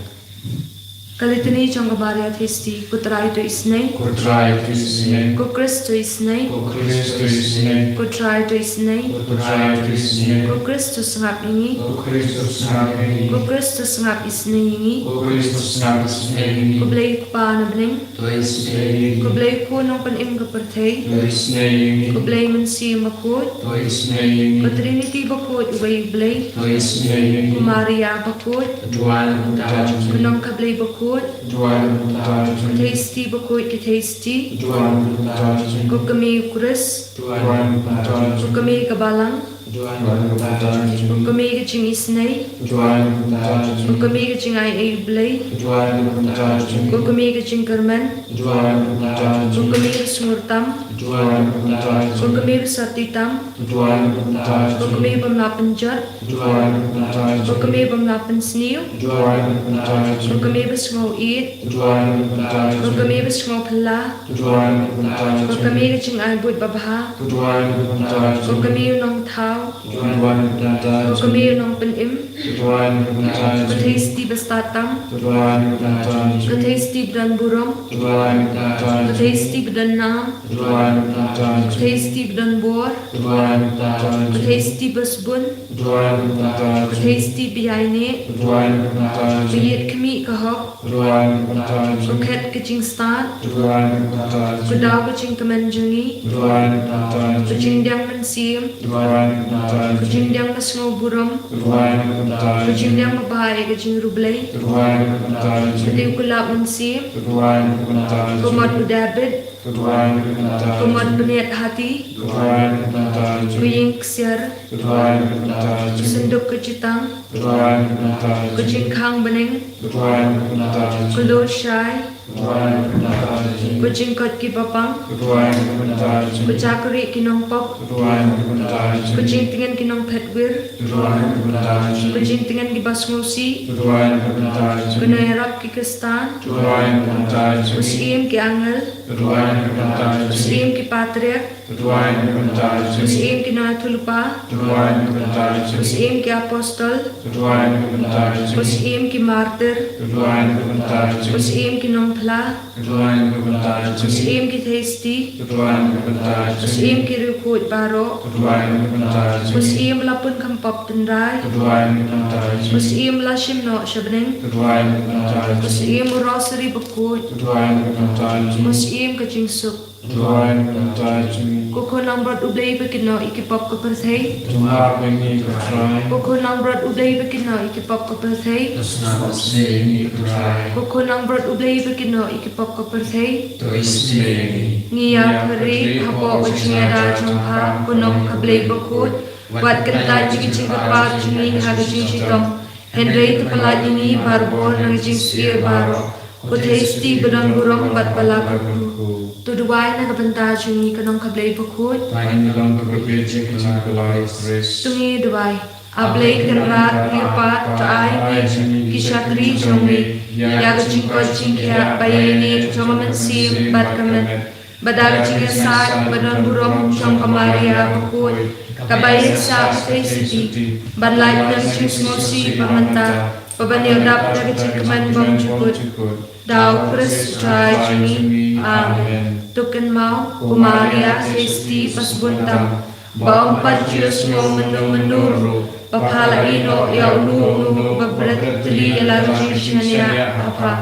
Ka Litani jong ka Maria Theisotti. Ko Trai, to isynei. Ko Trai, to isynei. Ko Khrist, to isynei. Ko Khrist, to isynei. Ko Trai, to isynei. Ko Trai, to isynei. Ko Khrist, to sngap ïa ngi. Ko Khrist, to sngap ïa ngi. Ko Khrist, to sngap isynei ïa ngi. Ko Khrist, to sngap isynei ïa ngi. Ko Blei Kpa na bneng, to isynei ïa ngi. Ko Blei Khun Nongpynim ka pyrthei, to isynei ïa ngi. Ko Blei Mynsiem Bakhuid, to isynei ïa ngi. Ko Trinity Bakhuid, uwei U Blei, to isynei ïa ngi. Ko Maria Bakhuid, to duwai na ka bynta jong ngi. Ko Nongkha Blei Bakhuid, to duwai na ka bynta jong ngi. Ko Theisotti Bakhuid, ko Theisotti, to duwai na ka bynta jong ngi. Ko Kmie u Khrist, to duwai na ka bynta jong ngi. Ko Kmie ka Balang, to duwai na ka bynta jong ngi. Ko Kmie ka jingisynei, to duwai na ka bynta jong ngi. Ko Kmie ka jingaiei U Blei, to duwai na ka bynta jong ngi. Ko Kmie ka jingkyrmen, to duwai na ka bynta jong ngi. Ko Kmie ka sngewrtam, to duwai na ka bynta jong ngi. Ko Kmie ka sotti tam, to duwai na ka bynta jong ngi. Ko Kmie bym lah pynjot, to duwai na ka bynta jong ngi. Ko Kmie bym lah pynsniew, to duwai na ka bynta jong ngi. Ko Kmie ba sngewieit, to duwai na ka bynta jong ngi. Ko Kmie ba sngewphylla, to duwai na ka bynta jong ngi. Ko Kmie ka jingai buit babha, to duwai na ka bynta jong ngi. Ko Kmie u Nongthaw, to duwai na ka bynta jong ngi. Ko Kmie u Nongpynim, to duwai na ka bynta jong ngi. Ko Theisotti ba stad tam, to duwai na ka bynta jong ngi. Ko Theisotti ba don burom, to duwai na ka bynta jong ngi. Ko Theisotti ba don nam, to duwai na ka bynta jong ngi. Ko Theisotti ba don bor, to duwai na ka bynta jong ngi. Ko Theisotti ba sbun, to duwai na ka bynta jong ngi. Ko Theisotti ba ïaineh, to duwai na ka bynta jong ngi. Ko ïit khmih ka hok, to duwai na ka bynta jong ngi. Ko khet ka jingstad, to duwai na ka bynta jong ngi. Ko daw ka jingkmen jong ngi, to duwai na ka bynta jong ngi. Ko jingdiang mynsiem, to duwai na ka bynta jong ngi. Ko jingdiang ka sngewburom, to duwai na ka Ka jingdang babha ïa ka jingriewblei. Ka duwai na ka bynta jong ngi. Ka dei u Kylla Mynsiem. Ka duwai na ka bynta jong ngi. Ka mot u David. Ka duwai na ka bynta jong ngi. Ka mot bniat hati. Ka duwai na ka bynta jong ngi. Ka ïing ksiar. Ka duwai na ka bynta jong ngi. Ka synduk ka jingtang. Ka duwai na ka bynta jong ngi. Ka jingkhang bneng. Ka duwai na ka bynta jong ngi. Ka lur shai. Ka duwai na ka bynta jong ngi. Ka jingkoit kiba pang. Ka duwai na ka bynta jong ngi. Ka jakri ki nongpop. Ka duwai na ka bynta jong ngi. Ka jingtngen ki nongphet wir. Ka duwai na ka bynta jong ngi. Ka jingtngen kiba sngewsih. Ka duwai na ka bynta jong ngi. Ka nongïarap ki Khristan. Ka duwai na ka bynta jong ngi. Mynsiem ki angel. Ka duwai na ka bynta jong ngi. Mynsiem ki patriark. Ka duwai na ka bynta jong ngi. Mynsiem ki nongïathuhlypa. Ka duwai na ka bynta jong ngi. Mynsiem ki apostol. Ka duwai na ka bynta jong ngi. Mynsiem ki martir. Ka duwai na ka bynta jong ngi. Mynsiem ki nongphla. Ka duwai na ka bynta jong ngi. Mynsiem ki theisotti. Ka duwai na ka bynta jong ngi. Mynsiem ki riewkhuid baroh. Ka duwai na ka bynta jong ngi. Mynsiem ba la pun kham pop tynrai. Ka duwai na ka bynta jong ngi. Mynsiem ba la shim noh sha bneng. Ka duwai na ka bynta jong ngi. Mynsiem u rosary bakhuid. Ka duwai na ka bynta jong ngi. Mynsiem ka jingsuk. Ka duwai na ka bynta jong ngi. Ko Khun langbrot U Blei ba kynnoh ïa ki pop ka pyrthei. To map ïa ngi ko Trai. Ko Khun langbrot U Blei ba kynnoh ïa ki pop ka pyrthei. To sngap isynei ïa ngi ko Trai. Ko Khun langbrot U Blei ba kynnoh ïa ki pop ka pyrthei. To isynei ïa ngi. Ngi ïakyrpad hapoh ka jingïada jong pha, ko Nongkha Blei bakhuid. Wat kyntait ïa ka jingkyrpad jong ngi ha ka jingshitom. Hynrei to pyllait ïa ngi barabor na ka jingsniew baroh. Ko Theisotti ba don burom bad ba la kyrkhu. To duwai na ka bynta jong ngi ko Nongkha Blei bakhuid. Ba ngin long ka beit jong ka jingpyllait Khrist. To ngin duwai. A Blei Kynrad kyrpad, to ai ïa ngi ki shakri jong me ïa ka jingkoit jingkhiah ba ïaineh jong ka mynsiem bad ka met. Bad da ka jingïasaid ba don burom jong ka Maria bakhuid, kaba ïaishah ka Theisotti, ban lait na ka jingsngewsih ba mynta, ba ban ïoh dap da ka jingkmen bymjukut. Da U Khrist U Trai jong ngi. Amen. To kynmaw, ko Maria Theisotti ba sbun tam, ba ym pat ju sngew mynno mynno ruh ba pha la ïehnoh ïa uno uno uba bret tylli ïa la ka jingshaniah ha pha.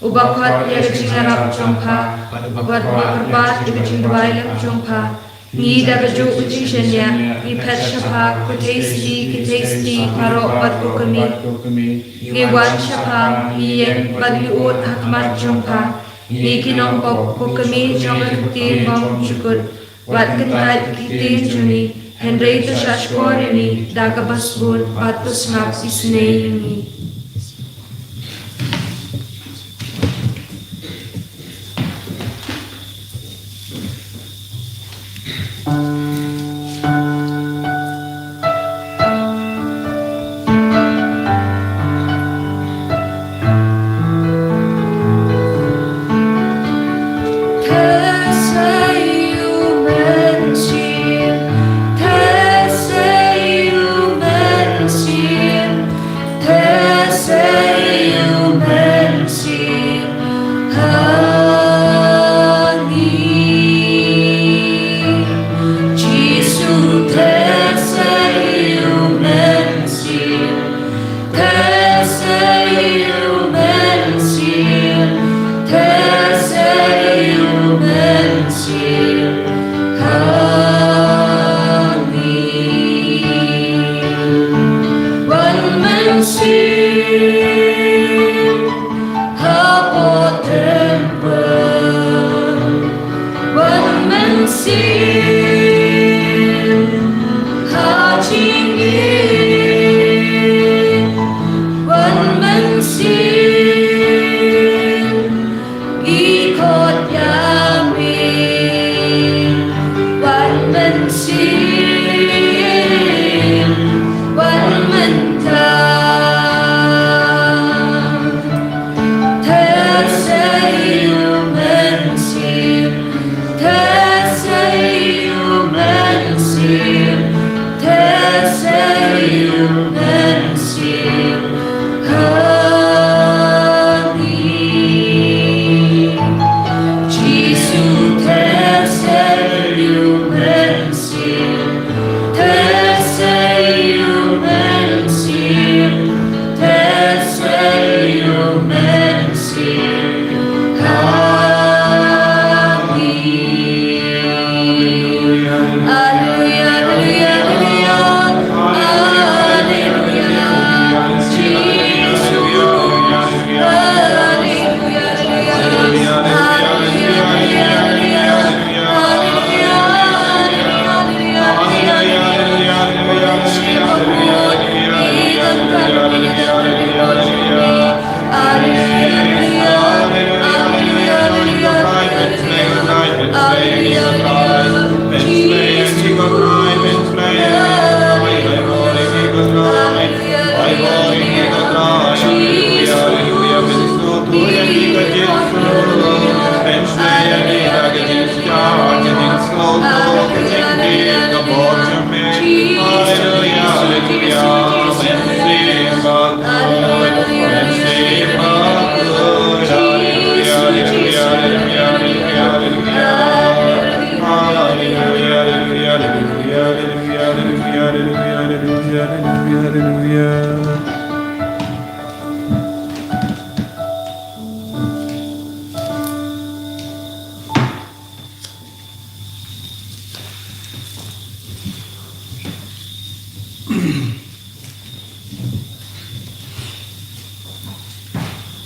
Uba khot ïa ka jingïarap jong pha, bad uba kyrpad ïa ka jingduwai lem jong pha. Ngi da kajuh ka jingshaniah ngi phet sha pha, ko Theisotti ki theisotti baroh bad ko kmie. Ngi wan sha pha, ngi ïeng bad ngi ud ha khmat jong pha. Ngi ki nongpop, ko kmie jong ka ktien bymjukut. Wat kyntait ïa ka ktien jong ngi, hynrei to shahshkor ïa ngi da kaba sbun, bad to sngap isynei ïa ngi. Hapoh templ, wan mynsiem ha jingim, wan mynsiem ngi khot ïa me, wan mynsiem, wan mynta.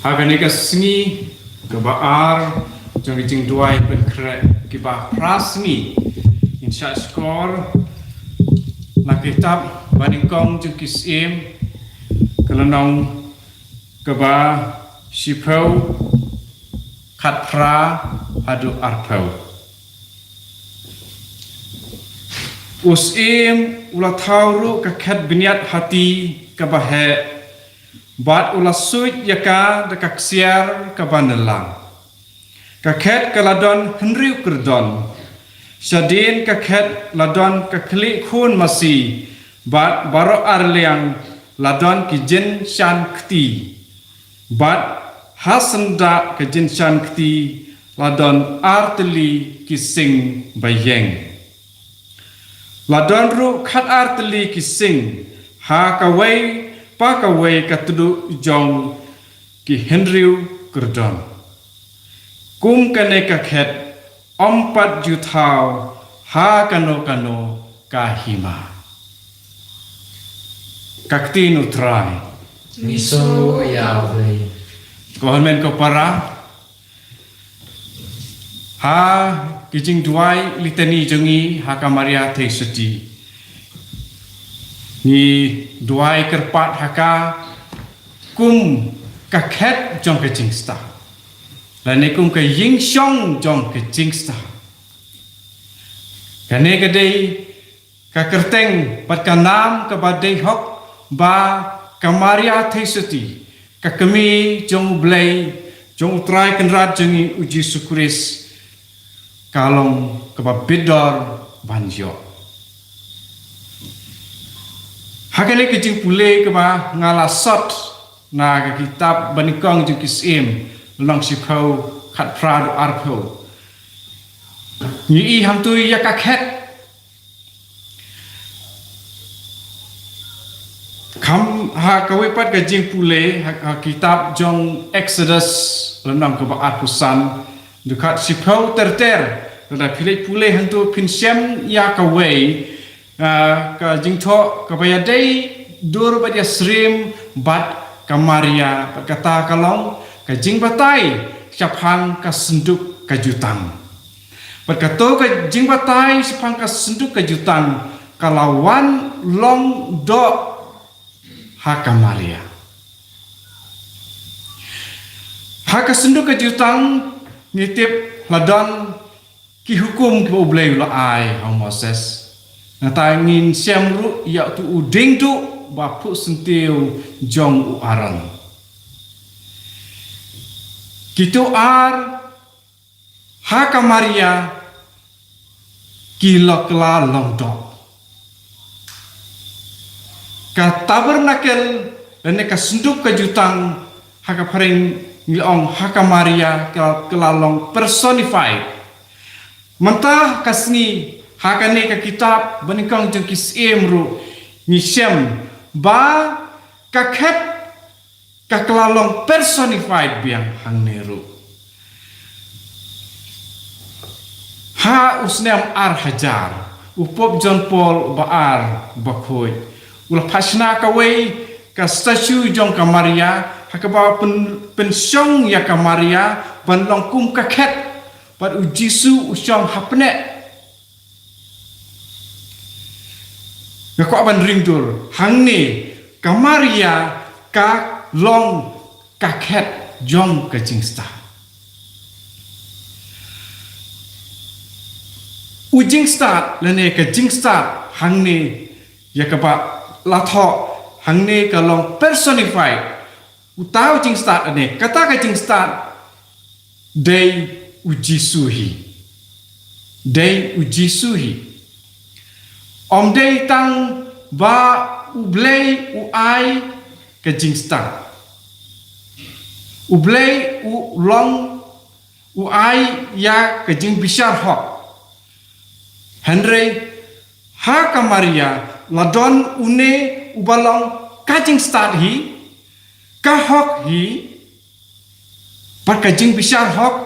Ha kane ka sngi kaba ar jong ka jingduwai pynkhreh kiba phra sngi, ngin shah shkor na ka kitab Banyngkong jong ki Syiem, ka lynnong kaba shiphew, khatphra haduh arphew. U Syiem u la thaw ruh ka khet bniat hati kaba heh, bad u la suit ïa ka da ka ksiar kaba nylla. Ka khet ka la don hynriew kyrdon. Shadien ka khet la don ka khlieh khun masi, bad baroh ar liang la don ki jynshan kti. Bad ha syndah ka jynshan kti la don ar tylli ki sing ba ïeng. La don ruh khatar tylli ki sing ha kawei pa kawei ka tduh jong ki hynriew kyrdon. Kum kane ka khet ym pat ju thaw ha kano kano ka hima. Ka ktien U Trai. Ngi sngew ïa U Blei. Ko hynmen ko para, ha ki jingduwai litani jong ngi ha ka Maria Theisotti, ngi duwai kyrpad ha ka kum ka khet jong ka jingstad, lane kum ka ïingshong jong ka jingstad. Kane ka dei ka kyrteng bad ka nam kaba dei hok ba ka Maria Theisotti, ka kmie jong U Blei, jong U Trai Kynrad jong ngi U Jisu Khrist, ka long kaba bit dor ban ïoh. Ha kane ka jingpule kaba nga la sot na ka kitab Banyngkong jong ki Syiem, lynnong shiphew, khatphra haduh arphew, ngi i hangto ïa ka khet. Kham ha kawei pat ka jingpule ha, ha kitab jong Exodus, lynnong kaba arphew san, dkhot shiphew ter ter. Lada phi leit pule hangto phin shem ïa kawei, ah, ka jingthoh kaba ïadei dur bad ïasyriem bad ka Maria, bad kata ka long ka jingbatai shaphang ka synduk ka jutang. Bad kato ka jingbatai shaphang ka synduk ka jutang ka la wan long doh ha ka Maria. Ha ka synduk ka jutang ngi tip la don ki hukum kiba U Blei u la ai ha u Moses. Nangta ngin shem ruh ïa uto u dieng duh ba phuh syntiew jong u Aaron. Kito ar ha ka Maria ki la kylla long doh. Ka tabernakel lane ka synduk ka jutang ha ka phareng ngi ong ha ka Maria ka, ka la long personified. Mynta ka sngi ha kane ka kitab Banyngkong jong ki Syiem ruh ngi shem ba ka khet ka, ka la long personified biang hangne ruh. Ha u snem ar hajar, u Pope John Paul ba ar bakhuid u la phah shna kawei ka statue jong ka Maria, ha kaba pyn, pynshong ïa ka Maria ban long kum ka khet, bad u Jisu u shong hapdeng. Nga kwah ban ring dur hangne, ka Maria ka long ka khet jong ka jingstad. U jingstad lane ka jingstad hangne ïa kaba la thoh hangne ka long personified. Uta u jingstad lane kata ka jingstad dei u Jisu hi. Dei u Jisu hi. Ym dei tang ba U Blei u ai ka jingstad. U Blei u long u ai ïa ka jingbishar hok. Hynrei ha ka Maria la don une uba long ka jingstad hi, ka hok hi, bad ka jingbishar hok,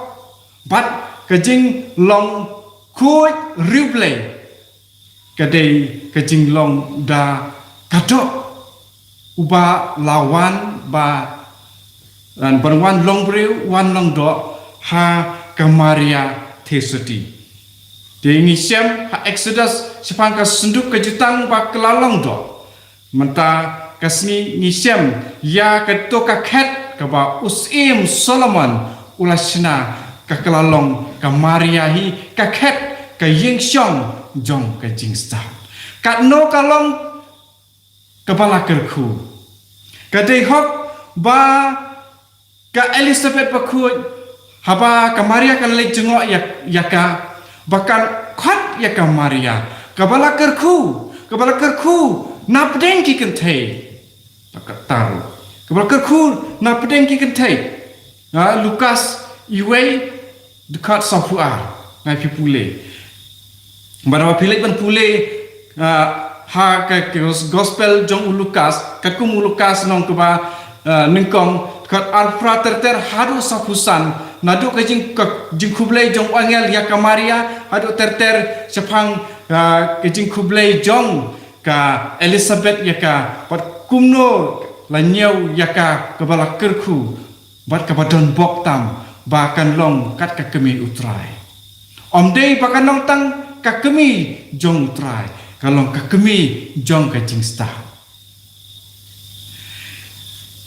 bad ka jinglong khuid riewblei. Ka dei ka jinglong da ka doh uba la wan ba, ban wan long briew, wan long doh ha ka Maria Theisotti. Te ngi shem ha Exodus shaphang ka synduk ka jutang ba ka la long doh. Mynta ka sngi ngi shem ïa kato ka khet kaba u Syiem Solomon u la shna, ka ka la long ka Maria hi ka khet, ka ïingshong jong ka jingstad. Katno ka long kaba la kyrkhu. Ka dei hok ba ka Elizabeth bakhuid, haba ka Maria ka la leit jngoh ïa, ïa ka, ba kan khot ïa ka Maria kaba la kyrkhu, kaba la kyrkhu napdeng ki kynthei. Ba ka taru, kaba la kyrkhu napdeng ki kynthei. Ha Lukas iwei, dkhot sawphew ar, ngan phi pule. Bad haba phi leit ban pule, ah, ha ka, ka gos-, gospel jong u Lukas, katkum u Lukas lynnong kaba, ah, nyngkong, dkhot arphew phra ter ter haduh sawphew san, naduh ka jing, ka jingkhublei jong u angel ïa ka Maria, haduh ter ter shaphang, ah, ka jingkhublei jong ka Elizabeth ïa ka, bad kumno la ñiew ïa ka kaba la kyrkhu, bad kaba don bok tam ba kan long kat ka kmie U Trai. Ym dei ba kan long tang ka kmie jong U Trai, ka long ka kmie jong ka jingstad.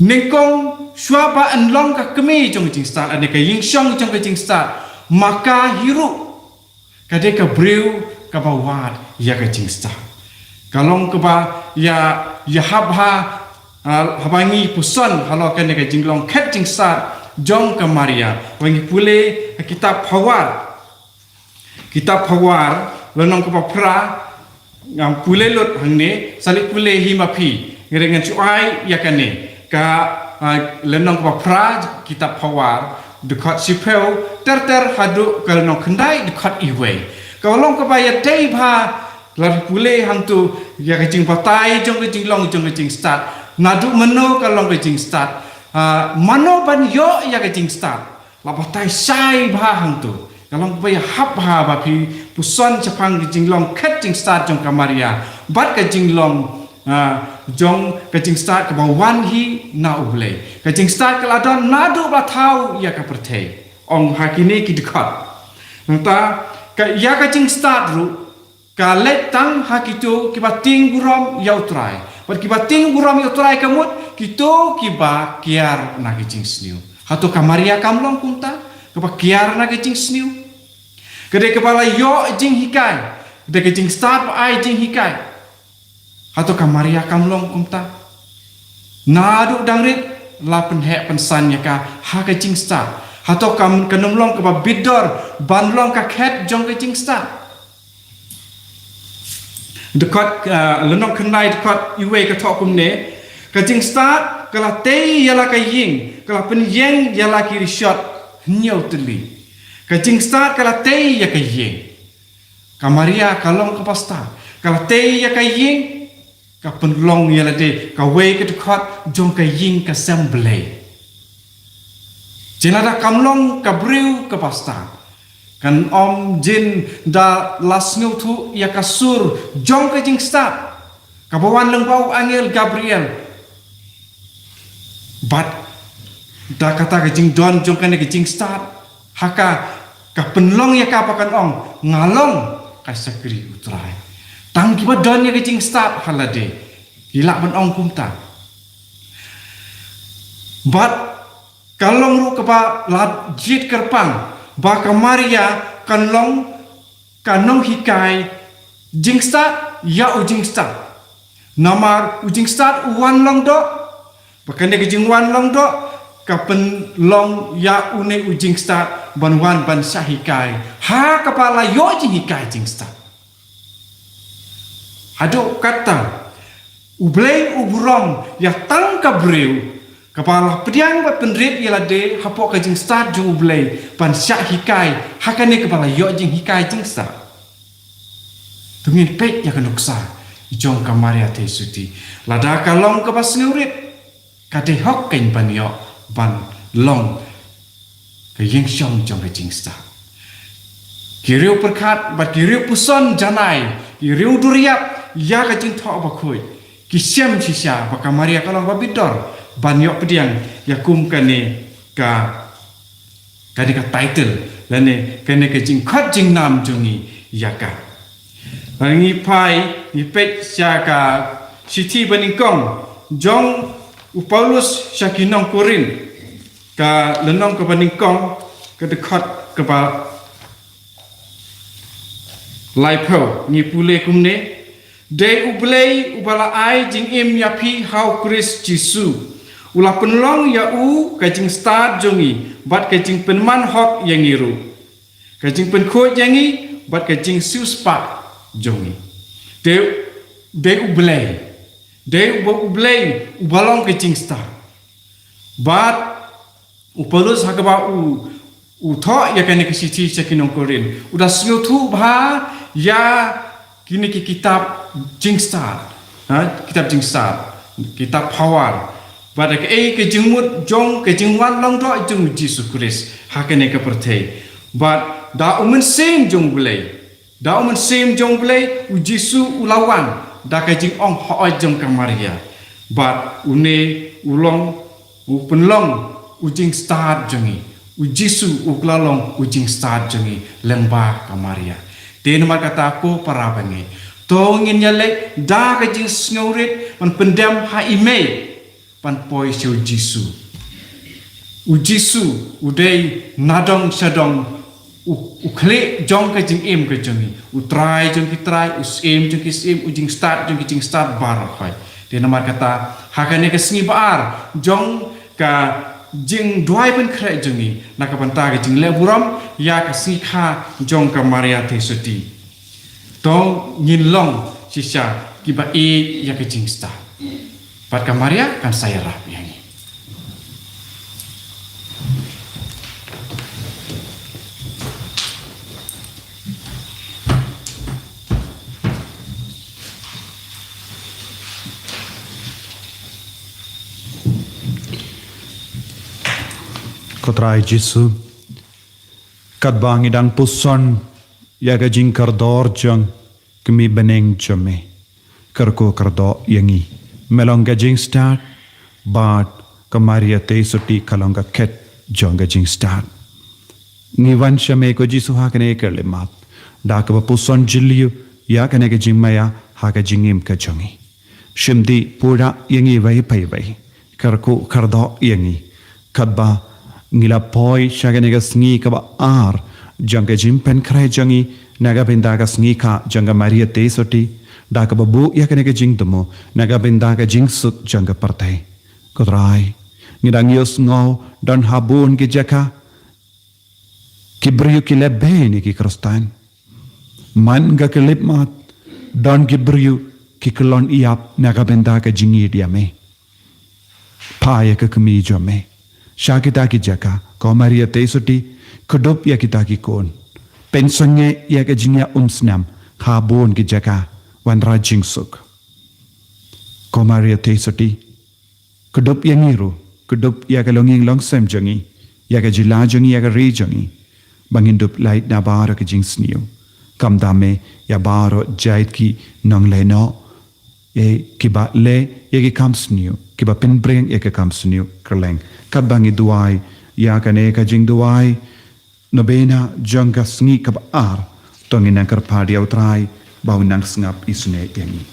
Nyngkong shuwa ba yn long ka kmie jong ka jingstad, lane ka ïingshong jong ka jingstad, ma ka hi ruh ka dei ka briew kaba wad ïa ka jingstad. Ka long kaba ïa, ïahap ha, ah, haba ngi puson halor kane ka jinglong khet jingstad jong ka Maria. Haba ngi pule ha kitab Phawar. Kitab Phawar, lynnong kaba phra, ngam pule lut hangne, sa leit pule hi ma phi, ngi dei ngan shu ai ïa kane, ka, ah, lynnong kaba phra kitab Phawar, dkhot shiphew ter ter haduh ka lynnong khyndai dkhot iwei. Ka long kaba ïadei bha, la pule hangto ïa ka jingbatai jong ka jinglong jong ka jingstad. Naduh mynno ka long ka jingstad, ah, mano ban ïoh ïa ka jingstad. La batai shai bha hangto. Ka long kaba ïahap bha ba phi puson shaphang ka jinglong khet jingstad jong ka Maria. Bad ka jinglong, ah, jong ka jingstad kaba wan hi na U Blei. Ka jingstad ka la don naduh ba thaw ïa ka pyrthei. Ong ha kine ki dkhot. Nangta, ka ïa ka jingstad ruh, ka leit tang ha kito kiba tieng burom ïa U Trai. Bad kiba tieng burom ïa U Trai ka mut, kito kiba kiar na ka jingsniew. Hato ka Maria kam long kumta, kaba kiar na ka jingsniew? Ka dei kaba la ïoh jinghikai, da ka jingstad ba ai jinghikai. Hato ka Maria kam long kumta? Naduh dang rit la pynheh pynsan ïa ka ha ka jingstad. Hato kam, kan ym long kaba bit dor ban long ka khet jong ka jingstad? Dkhot, ah, lynnong khyndai dkhot iwei ka thoh kumne. Ka jingstad ka la tei ïa la ka ïing, ka la pynïeng ïa la ki rishot hynñiew tylli. Ka jingstad ka la tei ïa ka ïing. Ka Maria ka long kaba stad, ka la tei ïa ka ïing, ka pynlong ïa lade kawei ka dkhot jong ka ïing ka sem Blei. Jin lada kam long ka briew kaba stad, kan ym jin da la sngewthuh ïa ka sur jong ka jingstad kaba wan lyngba u angel Gabriel. Bad da kata ka jingdon jong kane ka jingstad, ha ka, ka pynlong ïa ka ba kan ong, nga long ka shakri U Trai. Tang kiba don ïa ka jingstad ha lade ki lah ban ong kumta. Bad ka long ruh kaba la jied kyrpang ba ka Maria kan long ka nonghikai jingstad ïa u jingstad. Namar u jingstad u wan long doh, ba kane ka jingwan long doh ka pynlong ïa une u jingstad ban wan ban shah hikai ha kaba la ïoh jinghikai jingstad. Haduh katta, U Blei u burom ïa tang ka briew kaba la pdiang bad pynrit ïa lade hapoh ka jingstad jong U Blei ban shah hikai ha kane kaba la ïoh jinghikai jingstad. To ngin peit ïa ka nuksa jong ka Maria Theisotti. Lada ka long kaba sngewrit, ka dei hok keiñ ban ïoh ban long ka ïingshong jong ka jingstad. Ki riew pyrkhat bad ki riew puson janai, ki riew duriap ïa ka Jingthoh Bakhuid, ki shem shisha ba ka Maria ka long babit dor ban ïoh pdiang ïa kum kane ka, kane ka title lane kane ka jingkhot jingnam jong ngi ïa ka. Ngi phai, ngi peit sha ka shithi banyngkong jong u Paulus sha ki nong Korinth, ka lynnong kaba nyngkong, ka dkhot kaba laiphew, ngi pule kumne: Dei U Blei uba la ai jingim ïa phi ha u Khrist Jisu. U la pynlong ïa u ka jingstad jong ngi bad ka jingpynman hok ïa ngi ruh, ka jingpynkhuid ïa ngi bad ka jingsiewspah jong ngi. Dei, dei U Blei, dei uba U Blei uba long ka jingstad. Bad u Paulus ha kaba u, u thoh ïa kane ka shithi sha ki nong Korinth, u da sngewthuh bha ïa kine ki kitab jingstad, ha, kitab jingstad, kitab phawar. Bad kaei ka jingmut jong ka jingwan long doh jong u Jisu Khrist ha kane ka pyrthei. Bad da u Mynsiem jong U Blei, da u Mynsiem jong U Blei, u Jisu u la wan da ka jingong hooid jong ka Maria. Bad une u long, u pynlong u jingstad jong ngi. U Jisu u la long u jingstad jong ngi lyngba ka Maria. Te namar kata ko para bangeit, to ngin ïaleit da ka jingsngewrit ban pyndem ha i mei ban poi sha u Jisu. U Jisu u dei nadong shadong u, u khlieh jong ka jingim ka jong ngi, u Trai jong ki trai, u Syiem jong ki syiem, u Jingstad jong ki jingstad baroh khoit. Te namar kata, ha kane ka sngi ba ar jong ka jingduwai pynkhreh jong ngi na ka bynta ka jingleh burom ïa ka sngi kha jong ka Maria Theisotti, to ngin long shisha kiba ïeit ïa ka jingstad. Bad ka Maria kan sa ïarap ïa ngi. Ko Trai Jisu, katba ngi dang puson ïa ka jingkordor jong kmie bneng jong me, kyrkhu kyrdoh ïa ngi. Me long ka jingstad, bad ka Maria Theisotti ka long ka khet jong ka jingstad. Ngi wan sha me ko Jisu ha kane ka khyllipmat, da kaba puson jylliew ïa kane ka jingmaïa ha ka jingim ka jong ngi. Shim dih pura ïa ngi iwei pa iwei, kyrkhu kyrdoh ïa ngi, katba ngi la poi sha kane ka sngi kaba ar jong ka jingpynkhreh jong ngi na ka bynta ka sngi kha jong ka Maria Theisotti, da kaba buh ïa kane ka jingthmu na ka bynta ka jingsuk jong ka pyrthei. Ko Trai, ngi dang ïohsngew don ha bun ki jaka ki briew ki leh beiñ ïa ki Khristan. Man ka khyllipmat don ki briew ki kyllon ïap na ka bynta ka jingïeit ïa me. Phah ïa ka kmie jong me sha kita ki jaka, ko Maria Theisotti, kdup ïa kita ki khun. Pynsangeh ïa ka jingïaumsnam ha bun ki jaka, wanrah jingsuk. Ko Maria Theisotti, kdup ïa ngi ruh, kdup ïa ka longïing longsem jong ngi, ïa ka jylla jong ngi, ïa ka ri jong ngi, ba ngin dup lait na baroh ka jingsniew. Khamtam me ïa baroh jait ki nonglehnoh, eh, kiba leh ïa ki kam sniew, kiba pynbring ïa ki kam sniew kylleng. Katba ngi duwai ïa kane ka jingduwai novena jong ka sngi kaba ar, to ngin nang kyrpad ïa u Trai ba un nang sngap isynei ïa ngi.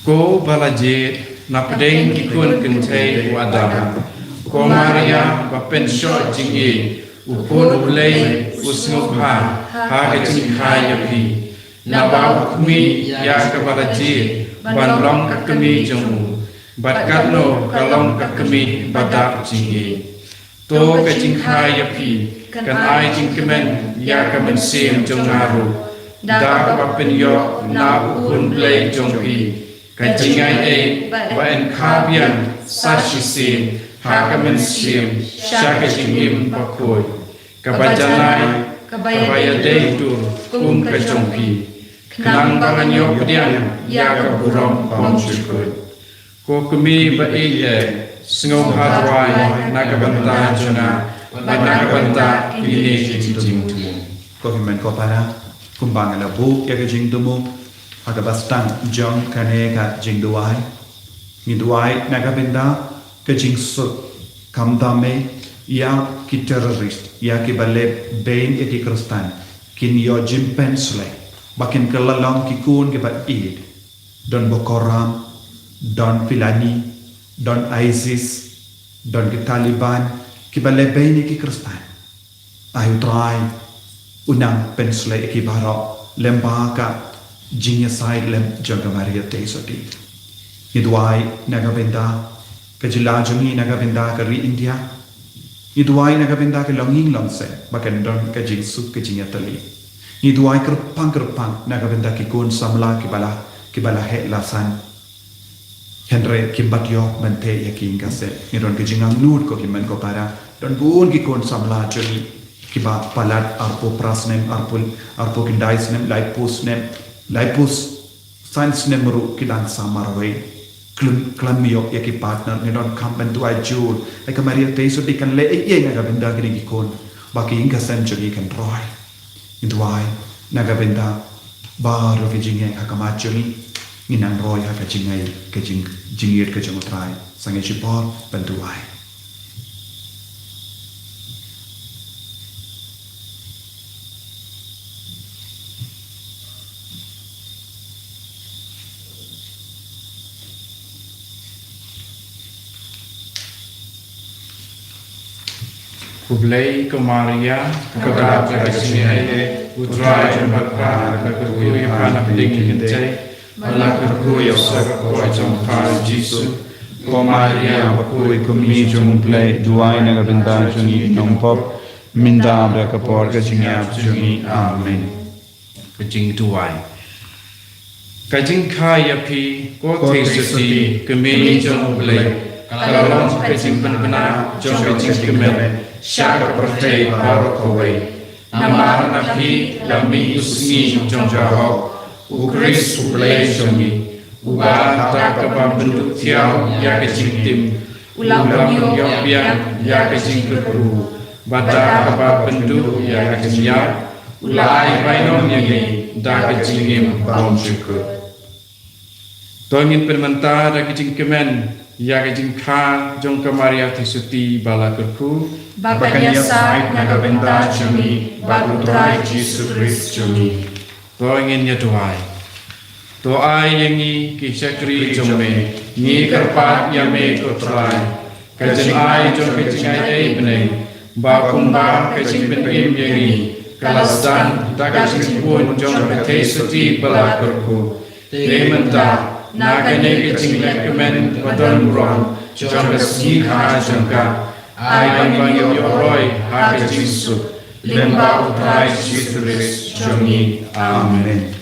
Ko ba la jied napdeng ki khun kynthei u Adam, ko Maria ba pynshoh jingïeit, u Khun u Blei u sngewbha ha ka jingkha ïa phi. Naba u khmih ïa kaba la jied ban long ka kmie jong u, bad katno ka long ka kmie ba dap jingïeit. To ka jingkha ïa phi kan ai jingkmen ïa ka mynsiem jong nga ruh, da kaba pynïoh na U Khun Blei jong phi, ka jingaiei ba yn kha biang sa shisien ha ka mynsiem sha ka jingim bakhuid, kaba janai, kaba ïadei dur kum ka jong phi, khnang ba ngan ïoh pdiang ïa ka burom bymjukut. Ko kmie ba ïeit, sngewbha duwai na ka bynta jong nga bad na ka bynta kine ki jingthmu. Ko hynmen ko para, kumba nga la buh ïa ka jingthmu ha kaba sdang jong kane ka jingduwai, ngi duwai na ka bynta ka jingsuk, khamtam eh ïa ki terrorist, ïa kiba leh beiñ ïa ki Khristan, kin ïoh jingpynsleh, ba kin kylla long ki khun kiba ïeit. Don Boko Haram, don Fulani, don ISIS, don ki Taliban, kiba leh beiñ ïa ki Khristan. Ai U Trai, u nang pynsleh ïa ki baroh lyngba ka jingïasaid lem jong ka Maria Theisotti. Ngi duwai na ka bynta ka jylla jong ngi, na ka bynta ka ri India. Ngi duwai na ka bynta ka longïing longsem ba kan don ka jingsuk ka jingïatylli. Ngi duwai kyrpang kyrpang na ka bynta ki khun samla kiba la, kiba la heh la san. Hynrei kim pat ïoh ban theh ïa ki ïing ka sem. Ngi don ka jingangnud, ko hynmen ko para. Don bun ki khun samla jong ngi kiba palat arphew phra snem, arphew, arphew khyndai snem, laiphew snem, laiphew san snem ruh ki dang sa marwei. Khlem, khlem ïoh ïa ki partner, ngi donkam ban duwai jur. Ai ka Maria Theisotti kan leh ei ei na ka bynta kine ki khun, ba ki ïing ka sem jong ngi kan roi. Ngi duwai na ka bynta baroh ki jingeh ha khmat jong ngi. Ngi nang roi ha ka jingngeit, ka jing, jingngeit ka jong U Trai. Sa ngin shipor ban duwai. Khublei ko Maria, ka dap da ka jingaiei, U Trai un bad pha, ka kyrkhu ïa pha na pdeng ki kynthei, bad la kyrkhu ïa u soh ka kpoh jong pha Jisu. Ko Maria bakhuid, ko Kmie jong U Blei, duwai na ka bynta jong ngi ki nongpop, mynta bad ha ka por ka jingïap jong ngi. Amen. Ka jingduwai. Ka jingkha ïa phi, ko Theisotti, Kmie jong U Blei, ka long ka jingpynbna jong ka jingkmen sha ka pyrthei baroh kawei. Namar na phi la mih u sngi jong ka hok, U Khrist U Blei jong ngi, uba da kaba pynduh thiaw ïa ka jingtim, u la pynïoh biang ïa ka jingkyrkhu, bad da kaba pynduh ïa ka jingïap, u la ai bainong ïa ngi da ka jingim bymjukut. To ngin pynmynta da ka jingkmen ïa ka jingkha jong ka Maria Theisotti ba la kyrkhu, ba kan ïasaid na ka bynta jong ngi bad U Trai Jisu Khrist jong ngi. To ngin ïa duwai. To ai ïa ngi ki shakri jong me, ngi kyrpad ïa me ko Trai, ka jingai jong ka jingaiei bneng, ba kumba ka jingpynim ïa ngi ka la sdang da ka jingpun jong ka Theisotti ba la kyrkhu. Te mynta, na kane ka jinglehkmen ba don burom jong ka sngi kha jong ka, ai ba ngi ïoh roi ha ka jingsuk, lyngba U Trai Jisu Khrist jong ngi. Amen.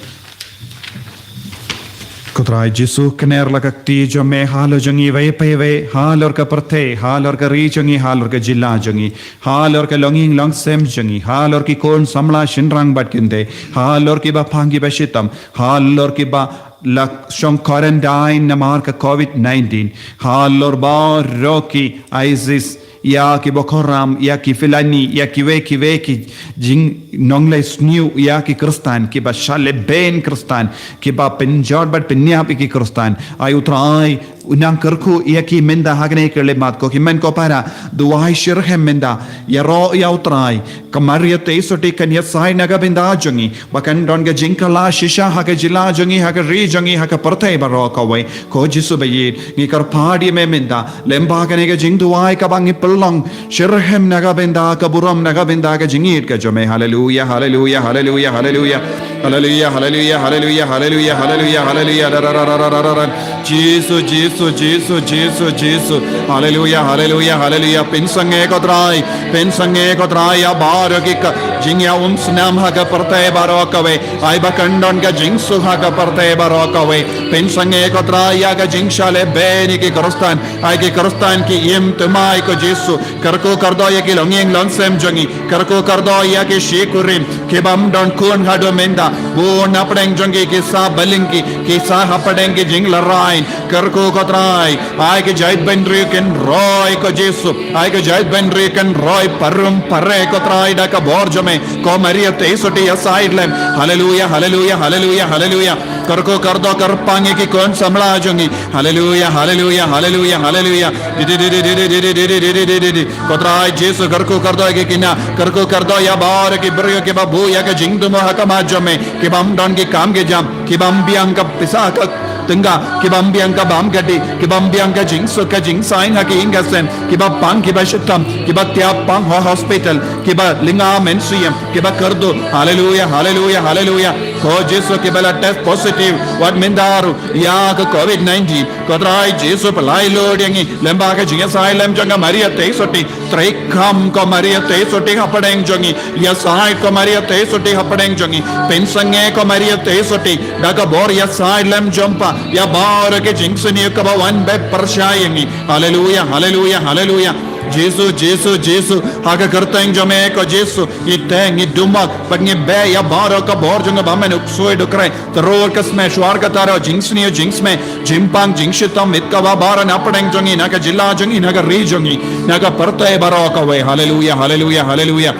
Ko Trai Jisu, kner la ka kti jong me halor jong ngi iwei pa iwei, halor ka pyrthei, halor ka ri jong ngi, halor ka jylla jong ngi, halor ka longïing longsem jong ngi, halor ki khun samla shynrang bad kynthei, halor kiba phang kiba shitom, halor kiba la shong quarantine namar ka covid nineteen, halor baroh ki ISIS, ïa ki Boko Haram, ïa ki Fulani, ïa kiwei kiwei ki jingnongleh sniew ïa ki Khristan, kiba shah leh beiñ Khristan, kiba pynjot bad pynïap ïa ki Khristan. Ai U Trai, u nang kyrkhu ïa ki mynta ha kane ka khyllipmat, ko hynmen ko para, duwai shitrhem mynta, ïaroh ïa U Trai, ka Maria Theisotti kan ïasaid na ka bynta jong ngi, ba kan don ka jingkylla shisha ha ka jylla jong ngi, ha ka ri jong ngi, ha ka pyrthei baroh kawei. Ko Jisu ba ïeit, ngi kyrpad ïa me mynta, lyngba kane ka jingduwai kaba ngi pynlong, shitrhem na ka bynta ka burom, na ka bynta ka jingïeit ka jong me. Haleluya, haleluya, haleluya, haleluya. Haleluya, haleluya, haleluya, haleluya, haleluya, haleluya. Da, da, da, da, da, da, da, da. Jisu, Jisu, Jisu, Jisu, Jisu. Haleluya, haleluya, haleluya. Pynsangeh ko Trai. Pynsangeh ko Trai ïa baroh ki ka jingïaumsnam ha ka pyrthei baroh kawei. Ai ba kan don ka jingsuk ha ka pyrthei baroh kawei. Pynsangeh ko Trai ïa ka jingshah lehbeiñ ïa ki Khristan. Ai ki Khristan ki im thymmai ko Jisu. Kyrkhu kyrdoh ïa ki longïing longsem jong ngi. Kyrkhu kyrdoh ïa ki shi kurim. Ki bym don khun haduh mynta. Bun hapdeng jong ki ki sah balyngki. Ki sah hapdeng ki jinglehrain. Kyrkhu ko Trai. Ai ki jaitbynriew kin roi ko Jisu. Ai ki jaitbynriew kin roi parum pare ko Trai da ka bor jong me. Ko Maria Theisotti ïasaid lem. Haleluya, haleluya, haleluya, haleluya. Kyrkhu kyrdoh kyrpang ïa ki khun samla jong ngi. Haleluya, haleluya, haleluya, haleluya. Di, di, di. Ko Trai Jisu kyrkhu kyrdoh ïa ki khynnah, kyrkhu kyrdoh ïa baroh ki briew kiba buh ïa ka jingthmu ha khmat jong me, ki bym don ki kam ki jam, ki bym biang ka pisa ka tyngka, ki bym biang ka bam ka dih, ki bym biang ka jingsuk ka jingsain ha ki ïing ka sem, kiba pang kiba shitom, kiba tiap pang ha hospital, kiba lynga mynsiem, kiba kyrduh. Haleluya, haleluya, haleluya. Ko Jisu kiba la test positive wat mynta ruh ïa ka covid nineteen. Ko Trai Jisu pynlait lut ïa ngi lem bad ka jingïasaid lem jong ka Maria Theisotti. Treikam ko Maria Theisotti hapdeng jong ngi. Ïasaid ko Maria Theisotti hapdeng jong ngi. Pynsangeh ko Maria Theisotti da ka bor ïasaid lem jong pha ïa baroh ki jingsniew kaba wan bad pyrshah ïa ngi. Haleluya, haleluya, haleluya. Jisu, Jisu, Jisu, ha ka kyrteng jong me ko Jisu, ngi teng, ngi dumak, bad ngi beh ïa baroh ka bor jong ka ba men u ksuid u khreh. Tyrwa ka smet, shuwa ka tyrwa, jingsniew, jingsmet, jingpang, jingshitom, ïa kaba baroh na pdeng jong ngi, na ka jylla jong ngi, na ka ri jong ngi, na ka pyrthei baroh kawei. Haleluya, haleluya, haleluya.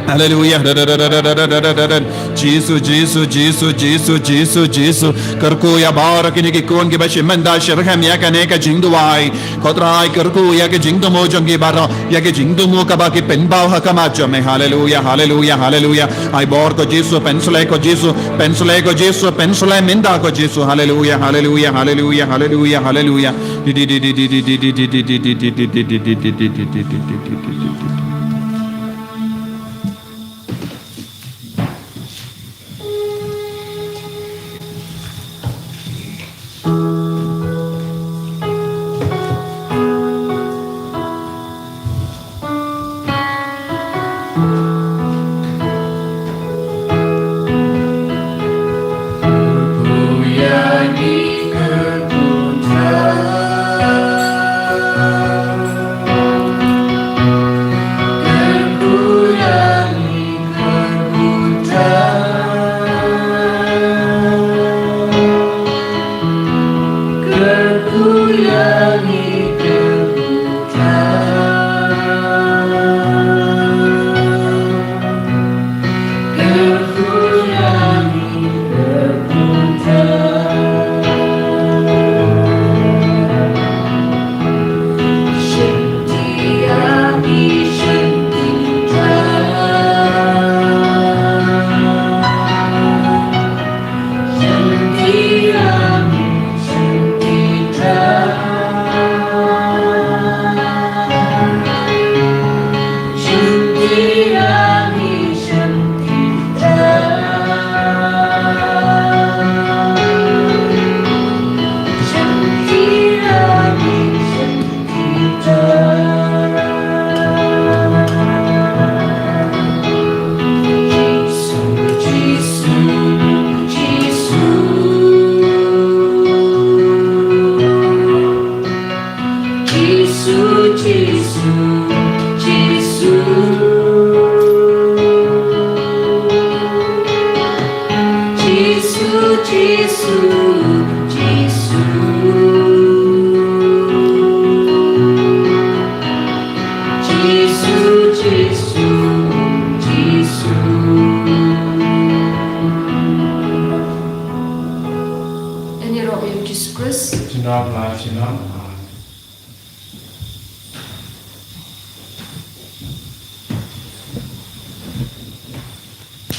Haleluya. Jisu, Jisu, Jisu, Jisu, Jisu, Jisu. Kyrkhu ïa baroh kine ki khun kiba shim bynta shitrhem ïa kane ka jingduwai. Ko Trai kyrkhu ïa ka jingthmu jong ki baroh, ïa ka jingthmu kaba ki pynpaw ha khmat jong me. Haleluya, haleluya, haleluya. Ai bor ko Jisu, pynshlei ko Jisu, pynshlei ko Jisu, pynshlei mynta ko Jisu. Haleluya, haleluya, haleluya, haleluya, haleluya. Ngi ïaroh ïa u Jisu Khrist. Jingnang la jingnang.